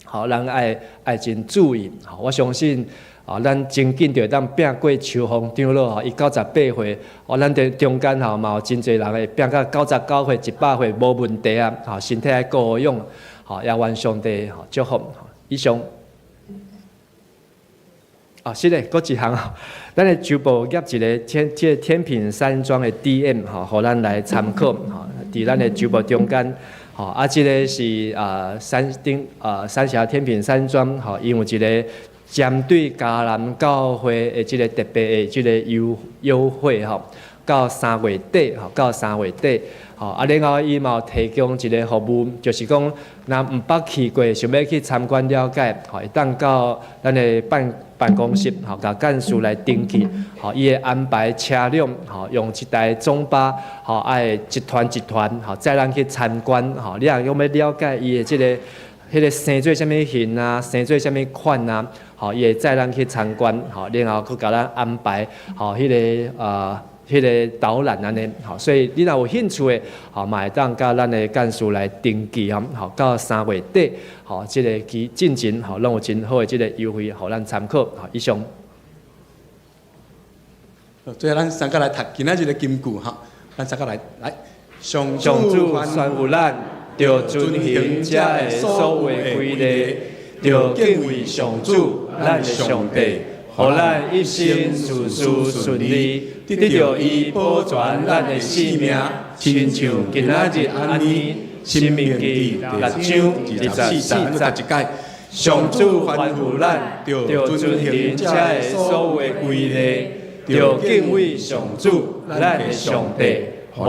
Speaker 6: 吼，咱愛愛真注意，吼，我相信。啊，咱真緊就會當拼過秋風長老吼，伊98歲，哦，咱佇中間吼嘛有真濟人會拼到99歲、100歲無問題啊！吼，身體愛顧好養，吼，也願上帝吼祝福。以上。啊，是的，閣一項啊，咱的周部業一个天這个天品山莊的 DM 吼，予咱來參考吼，佇咱的周部中間，吼，啊，這个是啊山頂啊三峽天品山莊吼，伊有一个針對迦南教會的這个特別的這个優優惠吼，到3月底，吼，到三月底，吼，啊，然後伊嘛有提供一个服務，就是講，若毋捌去過，想欲去參觀了解，吼，會當到咱的辦公室，吼，共幹事來登記，吼，伊會安排車輛，吼，用一台中巴，吼，愛一團一團，吼，載咱去參觀，吼，你若欲了解伊的這个彼个生做啥物型啊，生做啥物款啊，吼，伊會載咱去參觀，吼，然後閣共咱安排，吼，彼个導覽按呢，吼，所以你若有興趣的，吼，嘛會當佮咱的幹事來登記吼，吼，到三月底，吼，這个期進前，吼，攏有真好的這個優惠，予咱參考，吼，以上。
Speaker 4: 最後咱三個來讀今仔日的金句，吼，咱三個來來，上
Speaker 6: 主吩咐咱，著遵行這个所有的規例，著敬畏上主，咱的上帝，予咱一生事事順利，得著伊保全咱的性命，親像今仔日按呢。申命記6章24節，
Speaker 4: 咱讀一擺。
Speaker 6: 上主吩咐咱，著遵行這个所有的規例，著敬畏上主，咱的上帝，予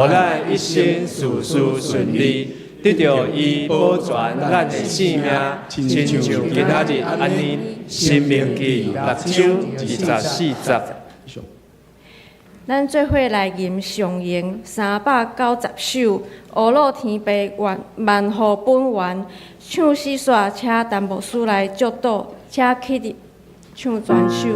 Speaker 6: 咱一生事事順利，得著伊保全咱的性命，親像今仔日按呢。申命記6章24節。
Speaker 5: 咱做伙來吟上詠390首，阿樂天父萬萬福本源，唱詩煞，請陳牧師來祝禱，請起立唱全首。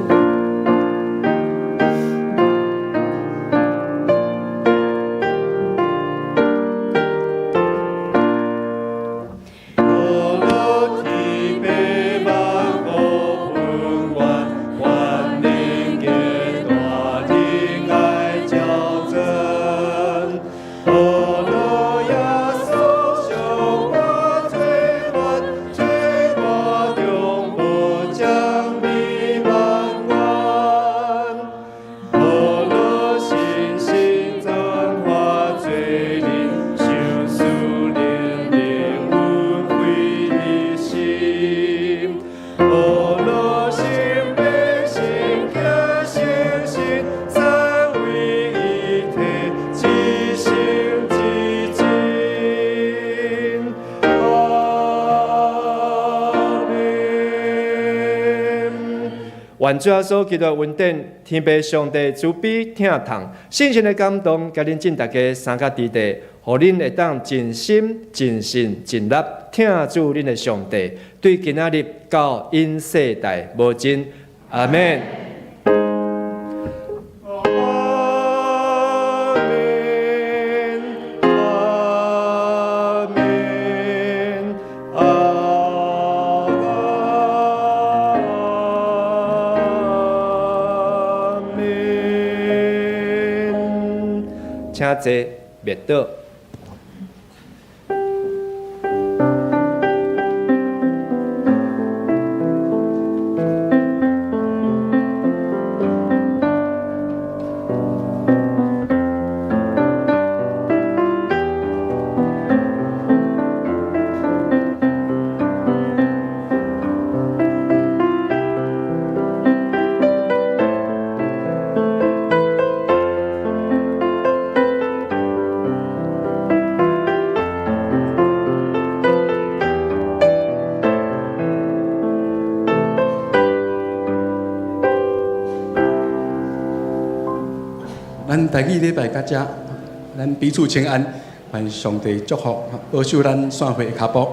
Speaker 6: 願主耶穌基督的恩典、天父上帝慈悲疼痛、聖神的感動，佮恁眾大家三甲佇地，予恁會當盡心、盡性、盡力疼主恁的上帝，對今仔日到永世代無盡。阿們。
Speaker 2: 阿們，阿們，阿們。
Speaker 6: 請坐，默禱。
Speaker 4: 咱台語禮拜到遮，咱彼此請安，願上帝祝福，保守咱散會的跤步。